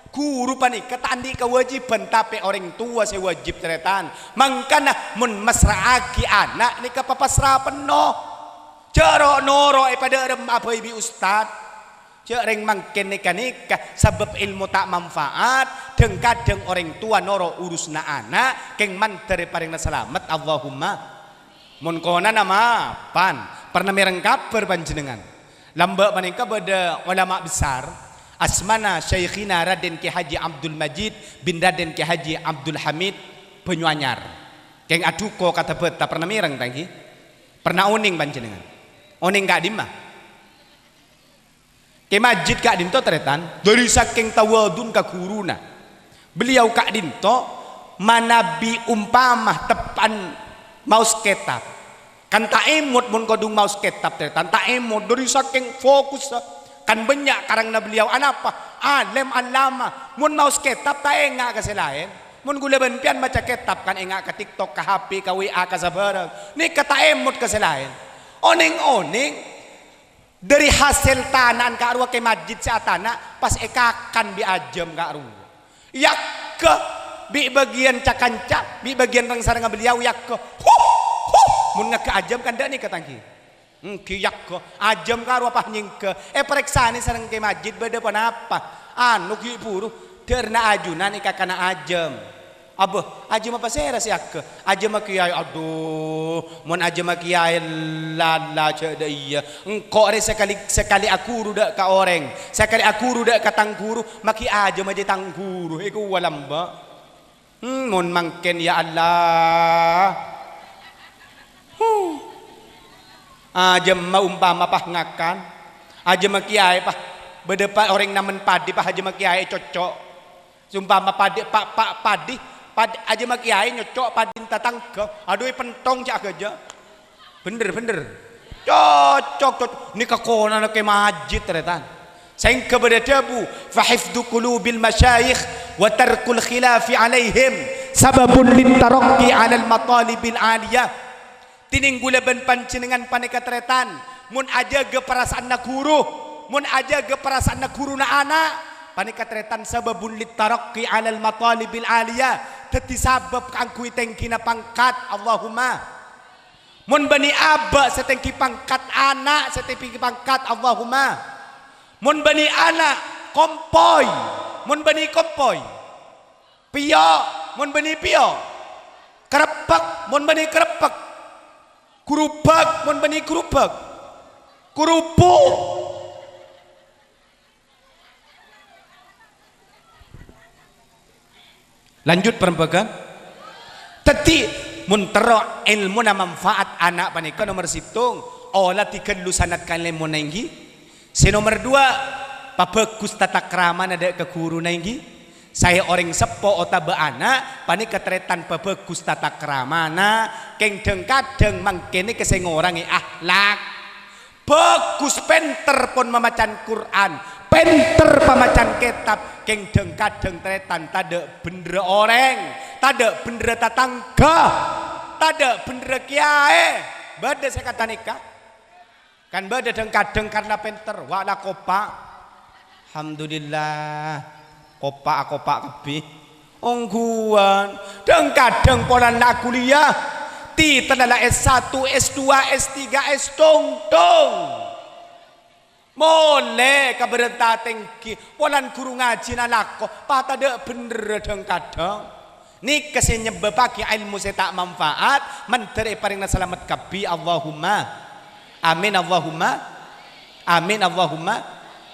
ghuru panèka ta' andi' kawâjibhân, tapè orèng towa sè wâjib, tarètan. Mangkana mon massra'aghi ana' nèka papasra penno. Jhâ' ro'-noro' èpadâ'rem abâi bi' ustad. Jhâ' rèng mangkèn nèka-nèka sabâb èlmo ta' manfaat, dhâng-kadhâng orèng towa noro' urusanna ana', kèng mandhâr èparèngana salamet, Allahumma. Mon konana mapan, pernah mèreng kabhâr panjhennengngan. Lambâ' panèka bâdâ olama' besar, asmana Syaikhina Raden Kiai Haji Abdul Majid bin Raden Kiai Haji Abdul Hamid Banyuanyar. Kèng adhuko ka Tabata, pernah mèreng ta' ènggi? Pernah onèng panjhennengngan? Onèng ka'dimma? Kè Majid ka'dinto, tarètan, dhâri sakèng tawadhu'na ka ghuruna. Beliau ka'dinto manabi umpama teppa'an maos kètab. Kan ta' èmot mon kodhung maos kètab, tarètan, ta' èmot dhâri sakèng fokussa. Kan bânnya' karangnga beliau, anapa? Alèm, allama. Mon maos kètab ta' enga' ka sè laèn. Mon ghulâ bân empèyan maca kètab kan enga' ka TikTok, ka H P, ka W A, ka sabârâng. Nèka ta' èmot ka sè laèn. Onèng-onèng Dhâri hasèl tana'an ka'rowa Kè Majid sè atana', pas èkakan bi' ajâm ka'rowa. Èyagghâ bi' bâgiyân ca-kanca, bi' bâgiyân rèng-sarèngnga beliau èyagghâ. Huh, huh, mon ngaghâ ajâm kan dâ' nèka, ta' ènggi? Ènggi èyagghâ. Ajâm ka'rowa pas nyèngghâ. Èparèksanè sareng Kè Majid bâdâ ponapa. Anu ghi' buru, dhârna ajunan èkakana ajâm. Abâ, ajâmma pasèra sè èyagghâ? Ajâmma kèyaè, adhu, mon ajâmma kèyaè lala jhâ' dâ' iyâ. Engko' rè sakalè, sakalè aghuru dâ' ka orèng, sakalè aghuru dâ' ka tang ghuru, maghi ajâmma jâ tang ghuru, èkowa lambâ'. Hmm, mon mangkèn, ya Allah. Huh. Ajâmma umpama pas ngakan, ajâmma kèyaè pas bâdâ pa-, orèng namen padhi pas ajâmma kèyaè cocco'. Seumpama padhi, pa-, pa-, padhi, pad-, ajâmma kèyaè nyocco' padhina tatangghâ. Adhu, èpèntong jâ' ghâjâ. Bhender, bhender. Cocok, cocok. Nèka konana Kè Majid, tarètan. Saèngghâ bâdâ dhâbu, "Fa hifdzu qulubil masyayikh wa tarkul khilafi 'alaihim sababun lit taraqqi 'alal matalibil 'aliyah." Dhinèng ghulâ bân panjhennengngan panèka tarètan, mon ajâgâ parasaanna ghuru, mon ajâgâ parasaanna ghuruna ana', panèka tarètan sababun lit taraqqi 'alal matalibil 'aliyah, dhâddhi sabâb kaangghuy tèngghina pangkat, Allahumma. Mon bânnè abâ' sè tèngghi pangkat, ana' sè tèngghi pangkat, Allahumma. Mon bânnè ana', kompoy, mon bânnè kompoy. Pèyo', mon bânnè pèyo'. Kerebbhek, mon bânnè kerebbhek. Gurubhek, mon bânnè gurubhek. Kurubu. Lanjut, parembhâghân. Dhâddhi, mon terro èlmona manfaat ana' panèka nomer sèttong, oladhi ghâllu sanad ka èlmona ènggi. Sè nomer duwâ', pabhâghus tata kramana dâ' ka ghuruna ènggi. Saè orèng seppo otabâ ana' panèka tarètan pabhâghus tata kramana, kèng dhâng-kadhâng mangkèn nèka sè ngorangè akhlak. Bhâghus, pènter pon mamaca'an Qur'an, pènter pamaca'an kètab, kèng dhâng-kadhâng tarètan tadâ' bhendherra orèng, tadâ' bhendherra tatangghâ, tadâ' bhendherra kèyaè. Bâdâ sè kata nèka. Kan bâdâ dhâng-kadhâng karna pènter, wa' la kopa'. Alhamdulillah, kopa'-akopa' kabbhi. Ongghuwân, dhâng-kadhâng polana la kuliah, titella la S satu, S dua, S tiga, S tong-tong. Molè ka bârâmpa tèngghi, polana ghuru ngajhina lako, patadâ' bhendherra dhâng-kadhâng. Nèka sè nyebbhâbbhâghi èlmo sè ta' manfaat, mandhâr èparèngana salamet kabbhi, Allahumma. Amin, Allahumma. Amin, Allahumma.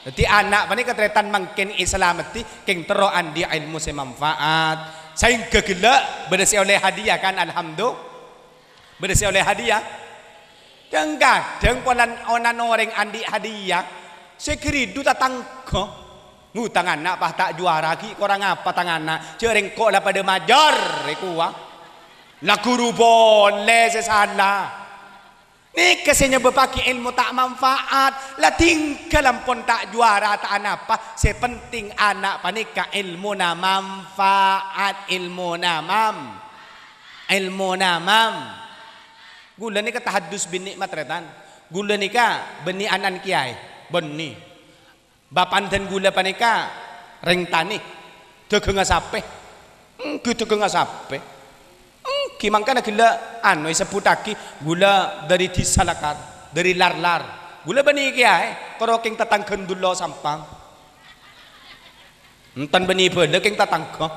Dhâddhi, ana' panèka tarètan mangkèn èsalameddhi kèng terro andi' èlmo sè manfaat. Saèngghâ ghellâ' bâdâ sè ollè hadiah, kan? Alhamdu-, bâdâ sè ollè hadiah. Dhâng-kadhâng polana orèng andi' hadiah, sè ghâridhu tatangghâ. "Ngutang ana', pas ta' juwara, ghi' korang apa tang ana'? Jhâ' rèng engko' la padâ majâr, èkowa. La ghuru polè sè sala." Nèka sè nyebâbbhâghi èlmo ta' manfaat. La dhingghâl ampon ta' juwara, ta' anapa. Sè penting ana' panèka èlmona manfaat, èlmona mam-, èlmona mam-. Ghulâ nèka tahaddus bin ni'mat, tarètan. Ghulâ nèka bânnè ana'na kèyaè, bânnè. Bapa'na dhân ghulâ panèka rèng tanè, dhâghângnga sapè. Èngghi dhâghângnga sapè. Èngghi mangkana ghellâ' ano èsebbhuttaghi ghulâ dâri Dhisa Lakar, dâri Lar-lar. Ghulâ bânnè kèyaè, karo kèng tatangghâna Dullo Sampang. Enten bânnè bhâlâ kèng tatangghâ.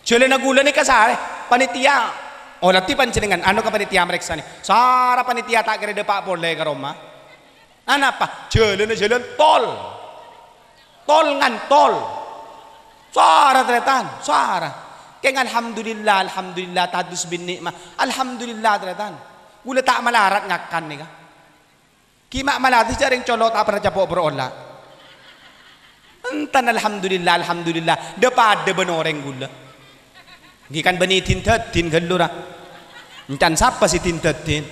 Jhâlânna ghulâ nèka sarè, panitia. Olatè panjhennengngan, ano ka panitia marèksanè. Sara panitia ta' kèra dâpa' polè ka roma. Anapa? Jhâlânna jhâlân tol. Tol ngantol. Sara, tarètan, sara. Kèng alhamdulillah, alhamdulillah, tahaddus bin ni'mat. Alhamdulillah, tarètan. Ghulâ ta' malarat ngakan nèka. Ghi' ma' malarat jhâ' rèng colo' ta' pernah capo' buru ola'. Enten alhamdulillah, alhamdulillah. Dâ-padâ bân orèng ghulâ. Èngghi kan bânnè din-dâdin ghâllu ra. Èncan sapa sè din-dâdin?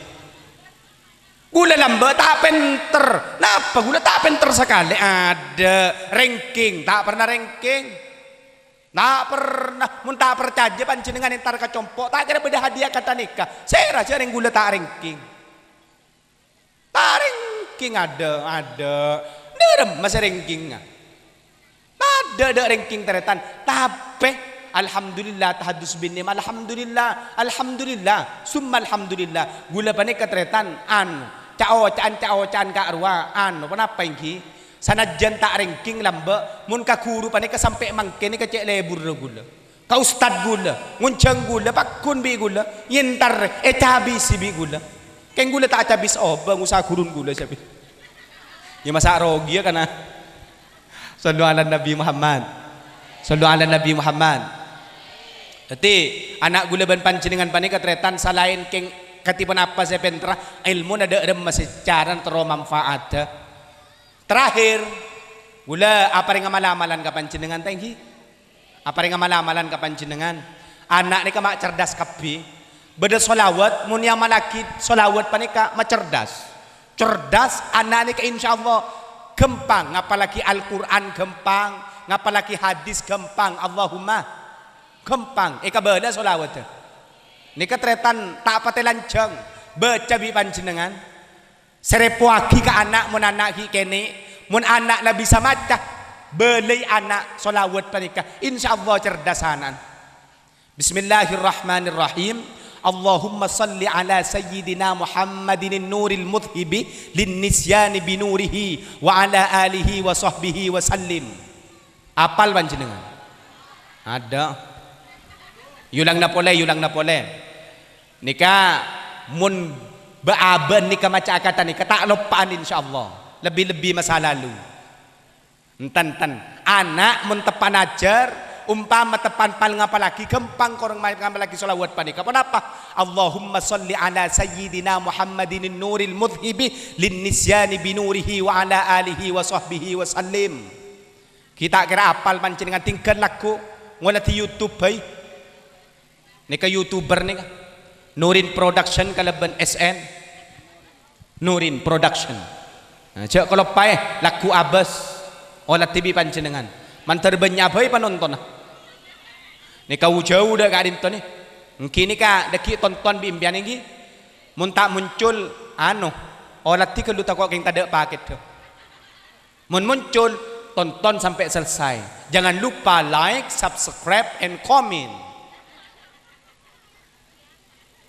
Ghulâ lambâ' ta' pènter. Napa ghulâ ta' pènter sakalè? Adâ', ranking, ta' pernah ranking. Ta' pernah. Mon ta' parcajâ panjhennengngan entar ka compo', ta' kèra bâdâ hadiah kantha nèka. Sèra jhâ' rèng ghulâ ta' ranking. Ta' ranking adâ', adâ'. Dâremma sè rankingnga? Tadâ' dâ' ranking tarètan, tapè alhamdulillah, tahaddus bin ni'mat, alhamdulillah, alhamdulillah, summa alhamdulillah. Ghulâ panèka tarètan, anu, ca'-oca'an, ca'-oca'an ka'rowa, anu, ponapa èngghi? Sanajjân ta' ranking lambâ', mon ka ghuru panèka sampè' mangkèn nèka cè' lebbhurrâ ghulâ. Ka ustad ghulâ, ngonjhâng ghulâ, pagghun bi' ghulâ, èntar ècabisi bi' ghulâ. Kèng ghulâ ta' acabis obâ, ngosa ghurun ghulâ sabit. Ya masa' rogi ya kana. Shallu ala Nabi Muhammad. Shallu ala Nabi Muhammad. Dhâddhi, ana' ghulâ bân panjhennengngan panèka tarètan salaèn kèng kadhi ponapa sè pènterra, èlmona dâ' remma sè carana terro manfaadhâ. Terakhir, ghulâ aparèngnga mal-amalan ka panjhennengngan, ta' èngghi? Aparèngnga mal-amalan ka panjhennengngan. Ana' nèka ma' cerdas kabbhi. Bâdâ sholawat, mon èamallaghi sholawat panèka macerdas. Cerdas, ana' nèka insyaallah ghâmpang, ngapallaghi Al-Qur'an ghâmpang, ngapallaghi hadis ghâmpang, Allahumma ghâmpang, èkabâlâ sholawatta. Nèka tarètan ta' patè lanjhâng, bâca bi' panjhennengngan. Sèrèpowaghi ka ana' mon ana' ghi' kènè', mon ana' la bisa maca, bâlâi ana' sholawat panèka, insyaallah cerdas ana'na. Bismillahirrahmanirrahim. Allahumma shalli ala sayyidina Muhammadin nuril mudhibi lin nisyani binurihi wa ala alihi wa sahbihi wa sallim. Apal panjhennengngan? Adâ'. Èolangana polè, èolangana polè. Nèka mon bâ'-abâ'na nèka maca akantha nèka ta' loppa'an insyaallah. Lebbi-lebbi masa lalu. Enten-enten. Ana' mon teppa'na ajhâr, ompama teppa'na pal-ngapallaghi, ghâmpang korang ma-, ngapallaghi sholawat panèka. Ponapa? Allahumma shalli ala sayyidina Muhammadin nuril mudhibi lin nisyani binurihi wa ala alihi wa sahbihi wa sallim. Ghi' ta' kèra apal panjhennengngan, tinggal lagghu' ngolatè YouTube bhâi. Nèka YouTuber nèka. Nurin Production kalabân S N. Nurin Production. Nah, jhâ' kaloppaè lagghu' abâs. Olatè bi' panjhennengngan. Mandhâr bânnya' bhâi panontonna. Nèka jhâu dâ' ka'dinto nè. Èngghi nèka dhâggi' tonton bi' empèyan èngghi. Mon ta' muncul, anu, olatè ghâllu tako' kèng tadâ' pakèdhâ. Mon muncul, tonton sampai selesai. Jangan lupa like, subscribe, and comment.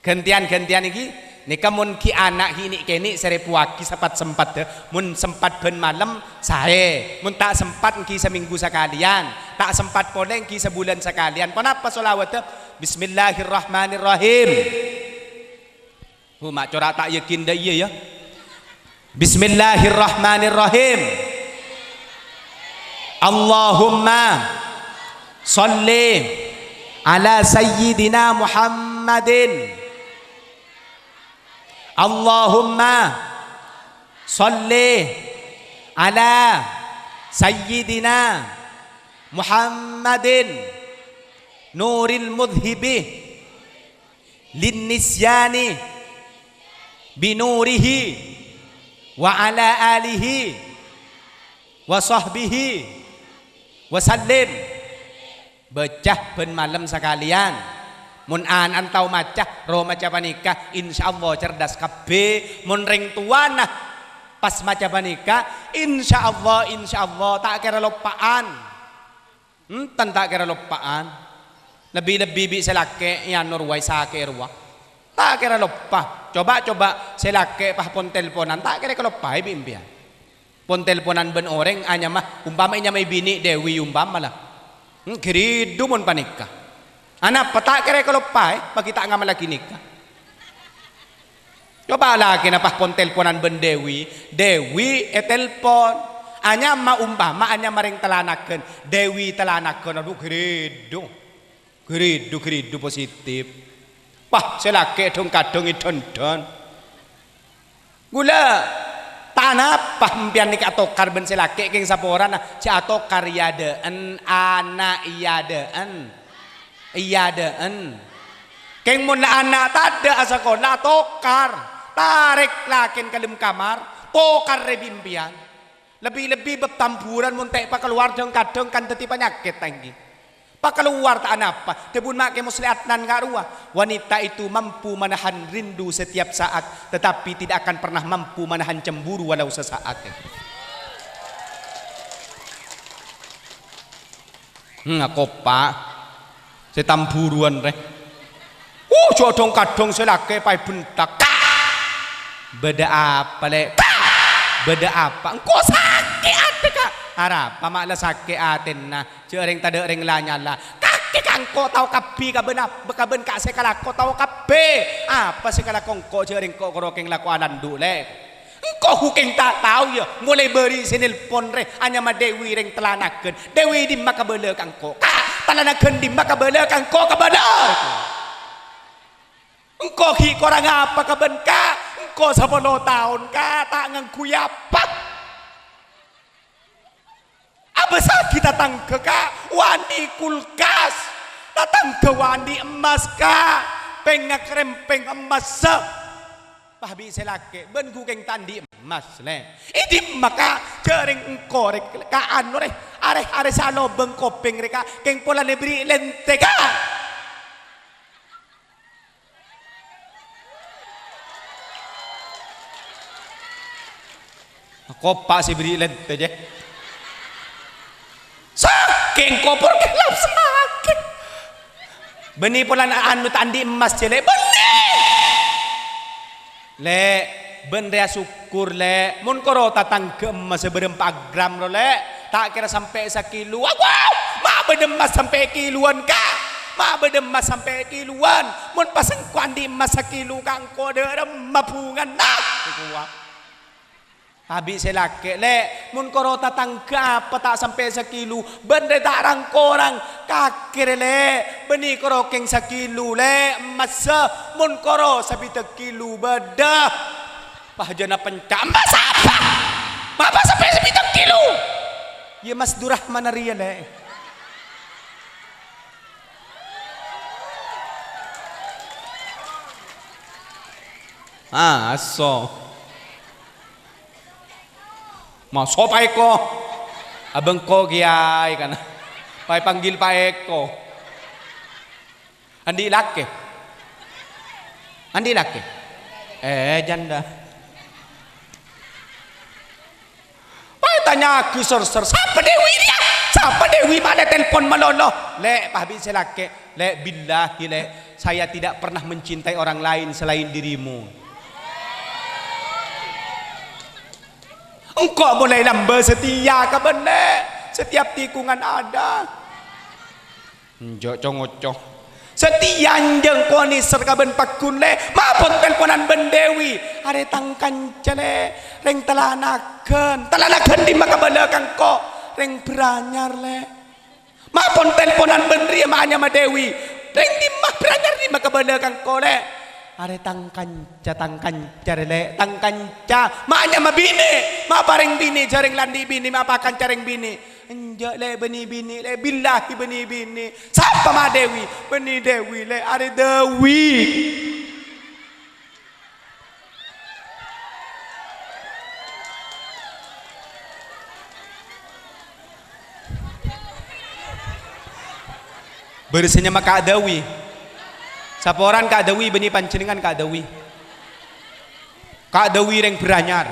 Ghântèyan-ghântèyan èngghi, nèka mon ghi' ana' ghi' nè'-kènè' sèrèpowaghi sempat-sempat, dâ. Mon sempat bân malem, saè. Mon ta' sempat èngghi samènggu sakalèyan. Ta' sempat polè èngghi sabulân sakalèyan. Ponapa sholawatta? Bismillahirrahmanirrahim. Hu, ma' cora' ta' yakin dâ' iyâ, ya. Bismillahirrahmanirrahim. Allahumma shalli ala sayyidina Muhammadin. Allahumma shalli ala sayyidina Muhammadin nuril mudhibi lin nisyani binurihi wa ala alihi wa sahbihi wa sallim. Baca bân malem sakalèyan. Mon ana'na tao maca, rowa maca panèka, insyaallah cerdas kabbhi. Mon rèng towana pas maca panèka, insyaallah, insyaallah ta' kèra loppa'an. Enten ta' kèra loppa'an. Lebbi-lebbi bi' sè lakè' èyanor wae sakè'è rowa. Ta' kèra loppa. Coba-coba sè lakè' pas pon telponan, ta' kèra èkaloppaè bi' empèyan. Pon telponan bân orèng anyama, umpama ènyamaè binè' Dewi umpama la. Hmm, ghâridhu mon panèka. Anapa ta' kèra èkaloppaè, maghi ta' ngamallaghi nèka. Coba lakèna pas pon telponan bân Dewi, Dewi ètelpon. Anyama umpama anyama rèng Tellanaghân, Dewi Tellanaghân, adhu ghâridhu. Ghâridhu, ghâridhu positif. Wah, sè lakè' dhung-kadhung èdhândhân. Ghulâ, ta' napa empèyan nèka atokar bân sè lakè' kèng saporana, jhâ' atokar è adâ'ân, ana' è adâ'ân. È adâ'ân. Kèng mon la ana' tadâ' asakola, atokar. Tarèk lakèn ka dâlem kamar, tokar rè bi' empèyan. Lebbi-lebbi bâb tamburan mon ta' èpakalowar dhâng-kadhâng kan dhâddhi panyakèt ta' ènggi. Pakalowar ta' anapa, dhâbuna Ma' Kè Musleh Adnan ka'rowa, wanita itu mampu menahan rindu setiap saat, tetapi tidak akan pernah mampu menahan cemburu walau sesaat. Hmm, akopa. Sè tamburuwân rè. Uh, jhâ' dhung-kadhung sè lakè' paè bhentak. Ka! Bâdâ apa, Lè'? Ka! Bâdâ apa? Engko' sakè' atè, Ka'. Arapa ma' la sakè' atèna? Jhâ' rèng tadâ' rèng la nyala. Kakè ka engko' tao kabbhi ka bân ap-, ka bân ka' sè èkalako tao kabbhi. Apa sè èkalako engko' jhâ' rèng ko' koro kèng lako alandu', Lè'? Engko' hu kèng ta' tao, yâ, molaè bâri' sè nelpon rè anyama Dewi rèng Tellanaghân. Dewi dimma kabâlâ ka engko'? Ka' Tellanaghân dimma kabâlâ ka engko'? Kabâlâ! Engko' ghi' korang apa ka bân ka'? Engko' sapolo taon, ka', ta' ngangghuy apa. Abâssaghi tatangghâ, ka', wani kulkas. Tatangghâ wani emmas, ka', pèngnga' rèmpèng emmassa. Pas bi' sè lakè', bân hu kèng ta' andi' emmas, Lè'. È dimma, ka', jhâ' rèng engko' rè, ka' anu rè, arè-arè sè alobâng kopèng rè, ka', kèng polana èbherri' lèntè, ka'. Kopa' sè bherri' lèntè, jè. Sakèng kopor kelap sakèng. Bânnè polana anu ta' andi' emmas, jè, Lè'. Bânnè! Lè', bân rèya sokkor, Lè'. Mon koro tatangghâ emmassa bârâmpa gram, ro, Lè'. Ta' kèra sampè' sakilo. Agow! Ma' bâdâ emmas sampè' kilowan, ka'. Ma' bâdâ emmas sampè' kilowan. Mon pas engko' andi' emmas sakilo, ka' engko' dâ' remma bhungana. Kowa. Abi' sè lakè', Lè', mon koro tatangghâ apa ta' sampè' sakilo, bân rè ta' rang-korang, kakè rè, Lè', bânnè koro kèng sakilo, Lè', emmassa, mon koro sabidhâk kilo bâdâ. Pahjâna penca', emmas apa? Mapa sampè' sabidhâk kilo? Iyâ, Mas Durrahman arèya, Lè'. Ah, asso. Maso' Pa' Eko. Abâ' engko' kèyaè kana. Paè panggil Pa' Eko. Andi' lakè? Andi' lakè? Eh, janda. Paè tanya'aghi sor-sor, "Sapa Dewi rèya? Sapa Dewi ma' la telpon malolo?" "Lè'," pas bi' sè lakè', "Lè', billahi, Lè', saya tidak pernah mencintai orang lain selain dirimu." Engko' molaè lambâ' satèya ka bâ'na, setiap tikungan ada. Enjâ' co-ngoco. Satèya enjâ' engko' nèser ka bân pagghun, Lè', mapon telponan bân Dewi. Arè tang kanca, Lè', rèng Tallanaghân. Tallanaghân dimma kabâlâ ka engko'? Rèng Bârânyar, Lè'. Ma' pon telponan bân rèya ma' anyama Dewi. Rèng dimma Bârânyar dimma kabâlâ ka engko', Lè'? Arè tang kanca, tang kanca rè, Lè', tang kanca. Ma' anyama binè', ma' parèng binè', jhâ' rèng la andi' binè', ma' pakanca rèng binè'. Enjâ', Lè', bânnè binè', Lè', billahi bânnè binè'. Sapa ma' Dewi? Bânnè Dewi, Lè', arè Dewi. Bârâs sè nyama Ka' Dawi. Saporana Ka' Dawi, bânnè panjhennengngan Ka' Dawi. Ka' Dawi rèng Bârânyar.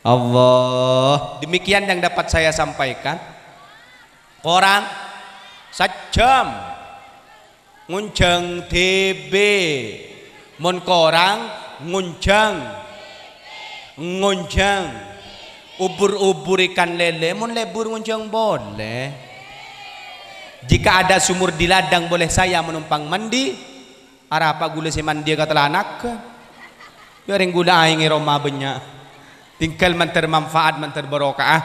Allah, demikian yang dapat saya sampaikan. Korang sajjhâm. Ngonjhâng dhibi'. Mon korang, ngonjhâng. Ngonjhâng. Ubur-ubur ikan lele, mon lebur ngonjhâng polè. Jika ada sumur di ladang, boleh saya menumpang mandi. Arapa ghulâ sè mandiyâ ka tallanaghâ? Ya, rèng ghulâ aèng è roma bânnya'. Tinggal mandhâr manfaat, mandhâr barokah.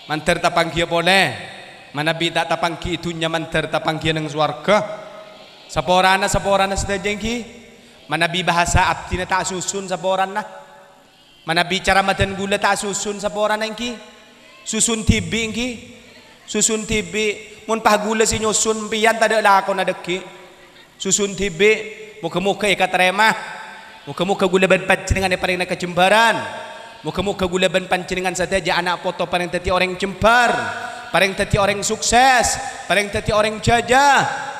Mandhâr tapangghiyâ polè. Manabi ta' tapangghi è dhunnya, mandhâr tapangghiyâ neng sowarghâ. Saporana, saporana sadhâjâ èngghi. Manabi bhâsa abdhina ta' susun saporana. Manabi cara maddhân ghulâ ta' susun saporana èngghi. Susun dhibi' èngghi. Susun dhibi'. Mon pas ghulâ sè nyosun, empèyan tadâ' lakona dhâggi'. Susun dhibi', moghâ-moghâ èkatarèma. Moghâ-moghâ ghulâ bân panjhennengngan èparèngana kajembhârân. Moghâ-moghâ ghulâ bân panjhennengngan sadhâjâ ana' poto parèng dhâddhi orèng jembhâr, parèng dhâddhi orèng sukses, parèng dhâddhi orèng jâjâ.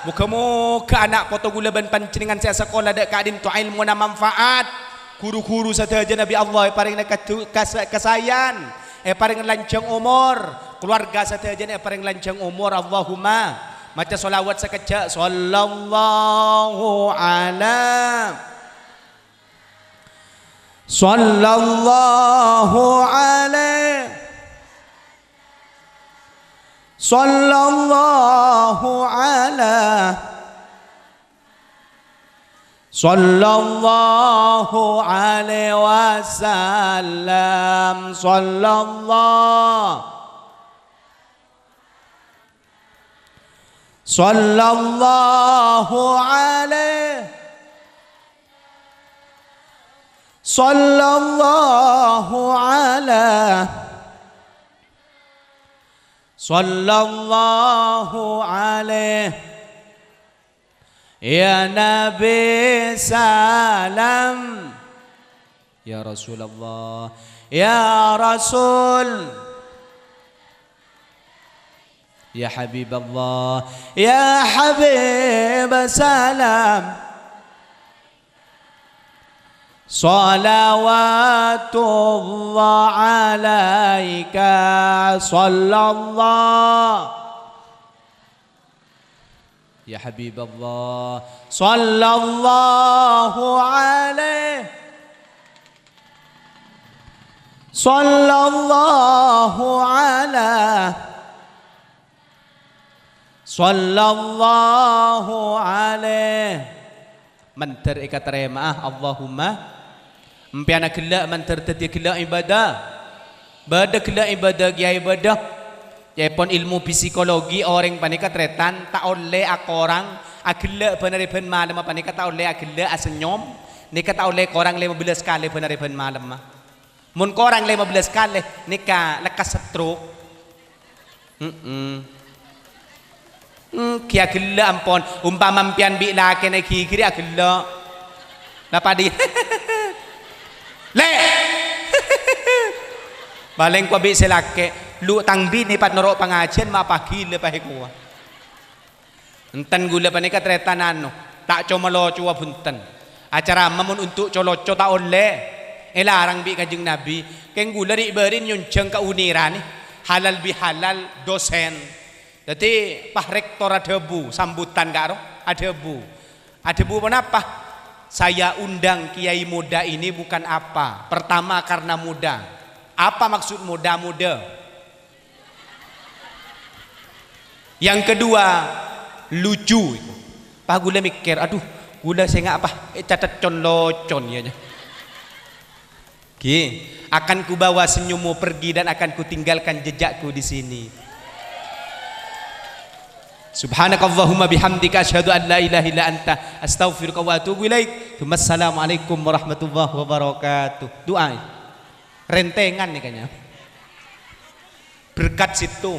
Moghâ-moghâ ana' poto ghulâ bân panjhennengngan sè asakola dâ' ka'dinto èlmona manfaat. Ru-ghuru sadhâjâna bi' Allah èparèngana kadu-, kas-, kasaèyan, èparèng lanjhâng omor, kalowarga sadhâjâna èparèng lanjhâng omor, Allahumma. Maca shalawat sakejjhâ', sallallahu ala, sallallahu ala, sallallahu ala. Sallallahu alaihi wasallam. Sallallah-, sallallahu alaihi, sallallahu ala, sallallahu alaihi. Ya Nabi salam. Ya Rasulullah. Ya Rasul. Ya Habiballah. Ya Habib salam. Salawatullah alaika sallallah. Ya Habiballah, sallallahu alaihi, sallallahu ala, sallallahu alaihi. Mandhâr èkatarèma'a, Allahumma. Empèyan aghellâ' mandhâr dhâddhiyâ ghellâ' ibadah. Bâdâ ghellâ' ibadah kèya ibadah. Ca'èpon èlmo psikologi, orèng panèka tarètan ta' ollè akorang aghellâ' bân arè bân malemma panèka, ta' ollè aghellâ' asennyom. Nèka ta' ollè korang lèma bellâs kalè bân arè bân malemma. Mon korang lèma bellâs kalè, nèka lekkas stroke. Mm-mm. Èngghi aghellâ' ampon. Ompama empèyan bi' lakèna èghighiri aghellâ'. Napa dhi? Lè'! Palèng kowa bi' sè lakè'. Lu tang binè pas noro' pangajiyân ma' pas ghilâ pas èkowa. Enten ghulâ panèka tarètan anu, ta' co-malocowa bhunten. Acarama mon untuk co-loco ta' ollè. Èlarang bi' Kanjeng Nabi. Kèng ghulâ ri'-bâri' nyonjhâng ka unèranè. Halal bihalal dosen. Dhâddhi, pas rektor adhâbu, sambutan karo, adhâbu. Adhâbu ponapa? Saya undang kiai muda ini bukan apa. Pertama, karena muda. Apa maksud muda-muda? Yang kedua, lucu. Pas ghulâ mèkkèr, "Aduh, ghulâ sènga' pas ècatet con-locon, yâ." Ghi. Akan kubawa senyummu pergi dan akan kutinggalkan jejakku di sini. Subhanakallahumma bihamdika, asyhadu an la ilaha illa anta, astaghfiruka wa atubu ilaik. Tsumma assalamualaikum warahmatullahi wabarakatuh. Doa. Rentengan nih kayaknya. Berkat situ.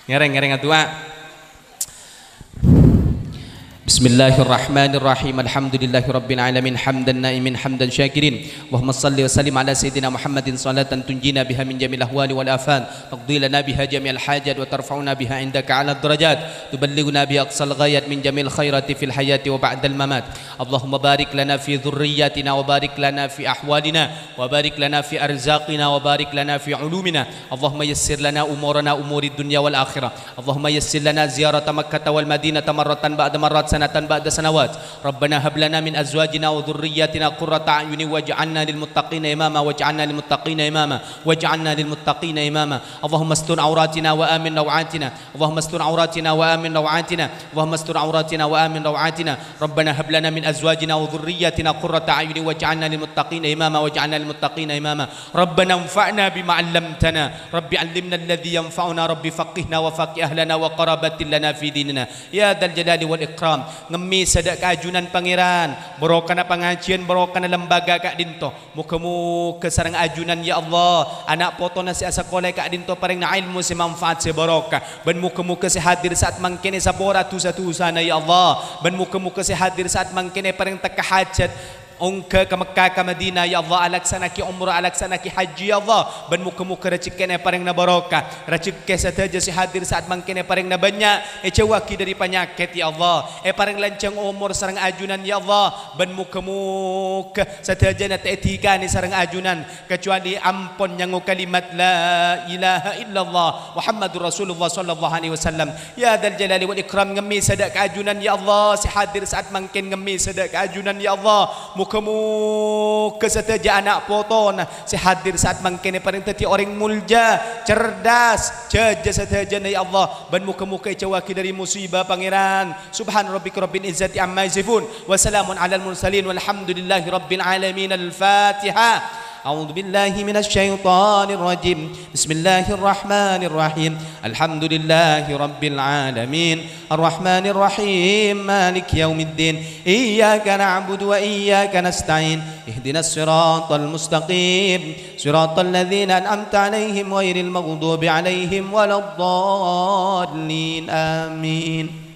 Ngereng, ngereng doa. بسم الله الرحمن الرحيم. الحمد لله رب العالمين، حمد النائمين، حمد الشاكرين. اللهم صل وسلم على سيدنا محمد صلاة تنجينا بها من جميع الأهوال والآفات، تقضي لنا بها جميع الحاجات، وترفعنا بها عندك أعلى الدرجات، تبلغنا بها أقصى الغايات من جميع الخيرات في الحياة وبعد الممات. اللهم بارك لنا في ذرياتنا، وبارك لنا في أحوالنا، وبارك لنا في أرزاقنا، وبارك لنا في علومنا. اللهم يسر لنا أمورنا، أمور الدنيا والآخرة. اللهم يسر لنا زيارة مكة والمدينة مرة بعد مرات، سنة بعد سنوات. ربنا هب لنا من أزواجنا وذرياتنا قرة أعين واجعلنا للمتقين إماما، واجعلنا للمتقين إماما، واجعلنا للمتقين إماما. اللهم استر عوراتنا وآمن روعاتنا. اللهم استر عوراتنا وآمن روعاتنا. اللهم استر عوراتنا وآمن روعاتنا. ربنا هب لنا من أزواجنا وذرياتنا قرة أعين واجعلنا للمتقين إماما، واجعلنا للمتقين إماما. ربنا انفعنا بما علمتنا. رب علمنا الذي ينفعنا. رب فقهنا وفقه أهلنا وقرابة لنا في ديننا. Ya Dzal Jalali wal Ikram, ngemmè sadhâ' kaajunan Pangèran, barokana pangajiyân, barokana lembaga ka'dinto. Moghâ-moghâ sareng ajunan, ya Allah, ana' potona sè asakola è ka'dinto parèngna ilmu sè manfaat, sè barokah. Bân moghâ-moghâ sè hadir sa'at mangkèn èsapora dhusa-dhusana, ya Allah. Bân moghâ-moghâ sè hadir sa'at mangkèn èparèng tekka hajat. Ongghâ ka Mekkah, ka Madinah, ya Allah, alaksana'aghi umrah, alaksana'aghi hajji, ya Allah. Bân moghâ-moghâ rejekkèna èparèngna barokah. Rejekkè sadhâjâ sè hadir sa'at mangkèn èparèngna bânnya', èjhâuwâghi dhâri panyakèt, ya Allah. Èparèng lanjhâng omor sareng ajunan, ya Allah. Bân moghâ-moghâ sadhâjâna ta' èdhikanè sareng ajunan, kajhâbhâna ampon nyango kalimat la ilaha illallah Muhammadur Rasulullah sallallahu alaihi wasallam. Ya Dzal Jalali wal Ikram, ngemmè sadhâ' kaajunan, ya Allah, sè hadir sa'at mangkèn ngemmè sadhâ' kaajunan, ya Allah. Moghâ-moghâ sadhâjâ ana' potona sè hadir sa'at mangkèn èparèng dhâddhi orèng molja, cerdas, jhâjâ sadhâjâna, ya Allah. Bân moghâ-moghâ èjhâuwâghi dhâri musibah, Pangèran. Subhana rabbika rabbil izzati amma yasifun. Wa salamun alal mursalin. Walhamdulillahi rabbil alamin. Al-Fatihah. أعوذ بالله من الشيطان الرجيم. بسم الله الرحمن الرحيم. الحمد لله رب العالمين. الرحمن الرحيم. مالك يوم الدين. إياك نعبد وإياك نستعين. اهدنا الصراط المستقيم. صراط الذين أنعمت عليهم غير المغضوب عليهم ولا الضالين. آمين.